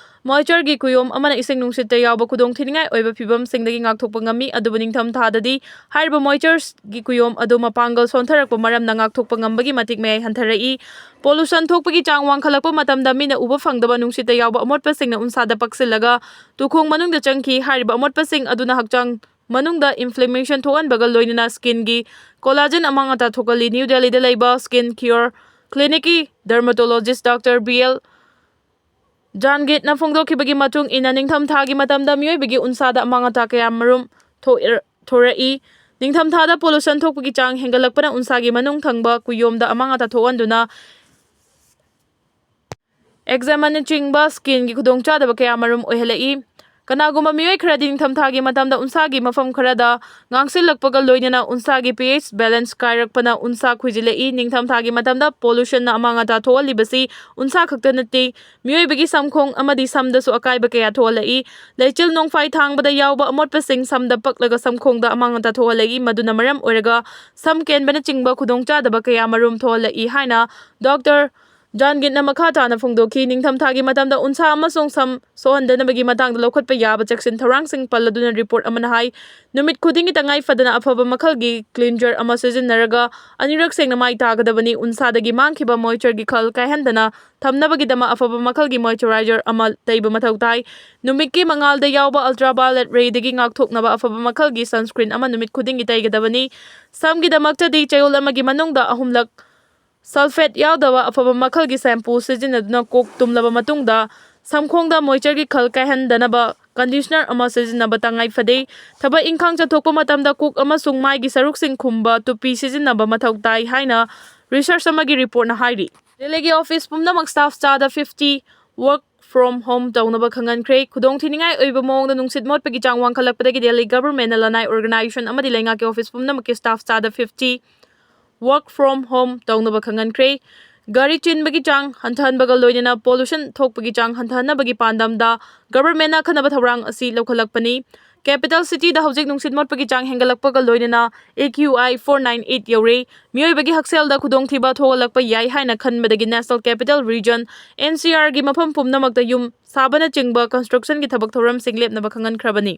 moistureꯒꯤ ꯀꯨꯌꯣꯝ ꯑꯃꯅ ꯏꯁꯤꯡ ꯅꯨꯡꯁꯤꯠꯇ ꯌꯥꯎꯕ ꯈꯨꯗꯣꯡꯊꯤꯅꯤꯡꯉꯥꯏ ꯑꯣꯏꯕ ꯐꯤꯚꯝꯁꯤꯡꯗꯒꯤ ꯉꯥꯛꯊꯣꯛꯄ ꯉꯝꯃꯤ, ꯑꯗꯨꯕꯨ ꯅꯤꯡꯊꯝꯊꯥꯗꯗꯤ ꯍꯥꯏꯔꯤꯕ moistureꯒꯤ ꯀꯨꯌꯣꯝ ꯑꯗꯨ ꯃꯄꯥꯡꯒꯜ ꯁꯣꯟꯊꯔꯛꯄ ꯃꯔꯝꯅ ꯉꯥꯛꯊꯣꯛꯄ ꯉꯝꯕꯒꯤ ꯃꯇꯤꯛ ꯃꯌꯥꯏ ꯍꯟꯊꯔꯛꯏ꯫ Pollution ꯊꯣꯛꯄꯒꯤ ꯆꯥꯡ ꯋꯥꯡꯈꯠꯂꯛꯄ ꯃꯇꯝꯗ ꯃꯤꯠꯅ ꯎꯕ ꯐꯪꯗꯕ ꯅꯨꯡꯁꯤꯠꯇ ꯌꯥꯎꯕ ꯑꯃꯣꯠꯄꯁꯤꯡꯅ ꯎꯟꯁꯥꯗ ꯄꯛꯁꯤꯜꯂꯒ ꯇꯨꯈꯣꯡ ꯃꯅꯨꯡꯗ ꯆꯪꯈꯤ꯫ ꯍꯥꯏꯔꯤꯕ ꯑꯃꯣꯠꯄꯁꯤꯡ ꯑꯗꯨꯅ ꯍꯛꯆꯥꯡ ꯃꯅꯨꯡꯗ inflammation ꯊꯣꯛꯍꯟꯕꯒ ꯂꯣꯏꯅꯅ skinꯒꯤ collagen ꯑꯃꯥꯡ ꯑꯇꯥ ꯊꯣꯛꯍꯜꯂꯤ꯫ ꯅ꯭ꯌꯨ ꯗꯦꯜꯂꯤꯗ ꯂꯩꯕ Skin Cure Clinicꯀꯤ dermatologist Doctor B L Jangitꯅ ꯐꯣꯡꯗꯣꯛꯈꯤꯕꯒꯤ ꯃꯇꯨꯡ ꯏꯟꯅ, ꯅꯤꯡꯊꯝꯊꯥꯒꯤ ꯃꯇꯝꯗ ꯃꯤꯑꯣꯏꯕꯒꯤ ꯎꯟꯁꯥꯗ ꯑꯃꯥꯡ ꯑꯇꯥ ꯀꯌꯥ ꯃꯔꯨꯝ ꯊꯣꯛꯏ-, ꯊꯣꯔꯛꯏ꯫ ꯅꯤꯡꯊꯝꯊꯥꯗ pollution ꯊꯣꯛꯄꯒꯤ ꯆꯥꯡ ꯍꯦꯟꯒꯠꯂꯛꯄꯅ ꯎꯟꯁꯥꯒꯤ ꯃꯅꯨꯡ ꯊꯪꯕ ꯀꯨꯌꯣꯝꯗ ꯑꯃꯥꯡ ꯑꯇꯥ ꯊꯣꯛꯍꯟꯗꯨꯅ eczemaꯅꯆꯤꯡꯕ skinꯒꯤ ꯈꯨꯗꯣꯡꯆꯥꯗꯕ ꯀꯌꯥ ꯃꯔꯨꯝ ꯑꯣꯏꯍꯜꯂꯛꯏ꯫ ꯀꯅꯥꯒꯨꯝꯕ ꯃꯤꯑꯣꯏ ꯈꯔꯗꯤ ꯅꯤꯡꯊꯝꯊꯥꯒꯤ ꯃꯇꯝꯗ ꯎꯟꯁꯥꯒꯤ ꯃꯐꯝ ꯈꯔꯗ ꯉꯥꯡꯁꯤꯜꯂꯛꯄꯒ ꯂꯣꯏꯅꯅ ꯎꯟꯁꯥꯒꯤ pH balance ꯀꯥꯏꯔꯛꯄꯅ ꯎꯟꯁꯥ ꯈꯨꯏꯖꯤꯜꯂꯛꯏ꯫ ꯅꯤꯡꯊꯝꯊꯥꯒꯤ ꯃꯇꯝꯗ pollutionꯅ ꯑꯃꯥꯡ ꯑꯇꯥ ꯊꯣꯛꯍꯜꯂꯤꯕꯁꯤ ꯎꯟꯁꯥ ꯈꯛꯇ ꯅꯠꯇꯦ, ꯃꯤꯑꯣꯏꯕꯒꯤ ꯁꯝꯈꯣꯡ ꯑꯃꯗꯤ ꯁꯝꯗꯁꯨ ꯑꯀꯥꯏꯕ ꯀꯌꯥ ꯊꯣꯛꯍꯜꯂꯛꯏ꯫ ꯂꯩꯆꯤꯜ ꯅꯣꯡꯐꯥꯏ ꯊꯥꯡꯕꯗ ꯌꯥꯎꯕ ꯑꯃꯣꯠꯄꯁꯤꯡ ꯁꯝꯗ ꯄꯛꯂꯒ ꯁꯝꯈꯣꯡꯗ ꯑꯃꯥꯡ ꯑꯇꯥ ꯊꯣꯛꯍꯜꯂꯛꯏ꯫ ꯃꯗꯨꯅ ꯃꯔꯝ ꯑꯣꯏꯔꯒ ꯁꯝ ꯀꯦꯟꯕꯅꯆꯤꯡꯕ ꯈꯨꯗꯣꯡꯆꯥꯗꯕ ꯀꯌꯥ ꯃꯔꯨꯝ ꯊꯣꯛꯍꯜꯂꯛꯏ ꯍꯥꯏꯅ ꯗꯣꯛꯇꯔ ꯖꯥꯟꯒꯤꯠꯅ ꯃꯈꯥ ꯇꯥꯅ ꯐꯣꯡꯗꯣꯛꯈꯤ꯫ ꯅꯤꯡꯊꯝꯊꯥꯒꯤ ꯃꯇꯝꯗ ꯎꯟꯁꯥ ꯑꯃꯁꯨꯡ ꯁꯝ ꯁꯣꯛꯍꯟꯗꯅꯕꯒꯤ ꯃꯇꯥꯡꯗ ꯂꯧꯈꯠꯄ ꯌꯥꯕ ꯆꯦꯛꯁꯤꯟ ꯊꯧꯔꯥꯡꯁꯤꯡ ꯄꯜꯂꯗꯨꯅ report ꯑꯃꯅ ꯍꯥꯏ, ꯅꯨꯃꯤꯠ ꯈꯨꯗꯤꯡꯒꯤ ꯇꯉꯥꯏ ꯐꯗꯅ ꯑꯐꯕ ꯃꯈꯜꯒꯤ cleanser ꯑꯃ ꯁꯤꯖꯤꯟꯅꯔꯒ ꯑꯅꯤꯔꯛ ꯁꯦꯡꯅ ꯃꯥꯏ ꯇꯥꯒꯗꯕꯅꯤ꯫ ꯎꯟꯁꯥꯗꯒꯤ ꯃꯥꯡꯈꯤꯕ moistureꯒꯤ ꯈꯜ ꯀꯥꯏꯍꯟꯗꯅ ꯊꯝꯅꯕꯒꯤꯗꯃꯛ ꯑꯐꯕ ꯃꯈꯜꯒꯤ moisturizer ꯑꯃ ꯇꯩꯕ ꯃꯊꯧ ꯇꯥꯏ꯫ ꯅꯨꯃꯤꯠꯀꯤ ꯃꯉꯥꯜꯗ ꯌꯥꯎꯕ ultraviolet rayꯗꯒꯤ ꯉꯥꯛꯊꯣꯛꯅꯕ ꯑꯐꯕ ꯃꯈꯜꯒꯤ sunscreen ꯑꯃ ꯅꯨꯃꯤꯠ ꯈꯨꯗꯤꯡꯒꯤ ꯇꯩꯒꯗꯕꯅꯤ꯫ ꯁꯝꯒꯤꯗꯃꯛꯇꯗꯤ ꯆꯌꯣꯜ ꯑꯃꯒꯤ ꯃꯅꯨꯡꯗ ꯑꯍꯨꯝꯂꯛ sulphate ꯌꯥꯎꯗꯕ ꯑꯐꯕ ꯃꯈꯜꯒꯤ shampoo ꯁꯤꯖꯤꯟꯅꯗꯨꯅ ꯀꯣꯛ ꯇꯨꯝꯂꯕ ꯃꯇꯨꯡꯗ ꯁꯝꯈꯣꯡꯗ moistureꯒꯤ ꯈꯜ ꯀꯥꯏꯍꯟꯗꯅꯕ conditioner ꯑꯃ ꯁꯤꯖꯤꯟꯅꯕ ꯇꯉꯥꯏ ꯐꯗꯦ꯫ ꯊꯕꯛ ꯏꯪꯈꯥꯡ ꯆꯠꯊꯣꯛꯄ ꯃꯇꯝꯗ ꯀꯣꯛ ꯑꯃꯁꯨꯡ ꯃꯥꯏꯒꯤ ꯁꯔꯨꯛꯁꯤꯡ ꯈꯨꯝꯕ ꯇꯨꯄꯤ ꯁꯤꯖꯤꯟꯅꯕ ꯃꯊꯧ ꯇꯥꯏ ꯍꯥꯏꯅ research ꯑꯃꯒꯤ reportꯅ ꯍꯥꯏꯔꯤ꯫ ꯗꯦꯜꯂꯤꯒꯤ office ꯄꯨꯝꯅꯃꯛ staff ꯆꯥꯗ fifty work from home ꯇꯧꯅꯕ ꯈꯪꯍꯟꯈ꯭ꯔꯦ꯫ ꯈꯨꯗꯣꯡꯊꯤꯅꯤꯡꯉꯥꯏ ꯑꯣꯏꯕ ꯃꯑꯣꯡꯗ ꯅꯨꯡꯁꯤꯠ ꯃꯣꯠꯄꯒꯤ ꯆꯥꯡ ꯋꯥꯡꯈꯠꯂꯛꯄꯗꯒꯤ ꯗꯦꯜꯂꯤ governmentꯅ ꯂꯅꯥꯏ organization ꯑꯃꯗꯤ ꯂꯩꯉꯥꯛꯀꯤ office ꯄꯨꯝꯅꯃꯛꯀꯤ staff ꯆꯥꯗ fifty work from home ꯇꯧꯅꯕ ꯈꯪꯍꯟꯈ꯭ꯔꯦ꯫ ꯒꯥꯔꯤ ꯆꯤꯟꯕꯒꯤ ꯆꯥꯡ ꯍꯟꯊꯍꯟꯕꯒ ꯂꯣꯏꯅꯅ pollution ꯊꯣꯛꯄꯒꯤ ꯆꯥꯡ ꯍꯟꯊꯍꯟꯅꯕꯒꯤ ꯄꯥꯟꯗꯝꯗ governmentꯅ ꯑꯈꯟꯅꯕ ꯊꯧꯔꯥꯡ ꯑꯁꯤ ꯂꯧꯈꯠꯂꯛꯄꯅꯤ꯫ Capital cityꯗ ꯍꯧꯖꯤꯛ ꯅꯨꯡꯁꯤꯠ ꯃꯣꯠꯄꯒꯤ ꯆꯥꯡ ꯍꯦꯟꯒꯠꯂꯛꯄꯒ ꯂꯣꯏꯅꯅ A Q I four nine eight ꯌꯧꯔꯦ꯫ ꯃꯤꯑꯣꯏꯕꯒꯤ ꯍꯛꯁꯦꯜꯗ ꯈꯨꯗꯣꯡꯊꯤꯕ ꯊꯣꯛꯍꯜꯂꯛꯄ ꯌꯥꯏ ꯍꯥꯏꯅ ꯈꯟꯕꯗꯒꯤ National Capital Region, N C Rꯒꯤ ꯃꯐꯝ ꯄꯨꯝꯅꯃꯛꯇ ꯌꯨꯝ ꯁꯥꯕꯅꯆꯤꯡꯕ constructionꯒꯤ ꯊꯕꯛ ꯊꯧꯔꯝꯁꯤꯡ ꯂꯦꯞꯅꯕ ꯈꯪꯍꯟꯈ꯭ꯔꯕꯅꯤ꯫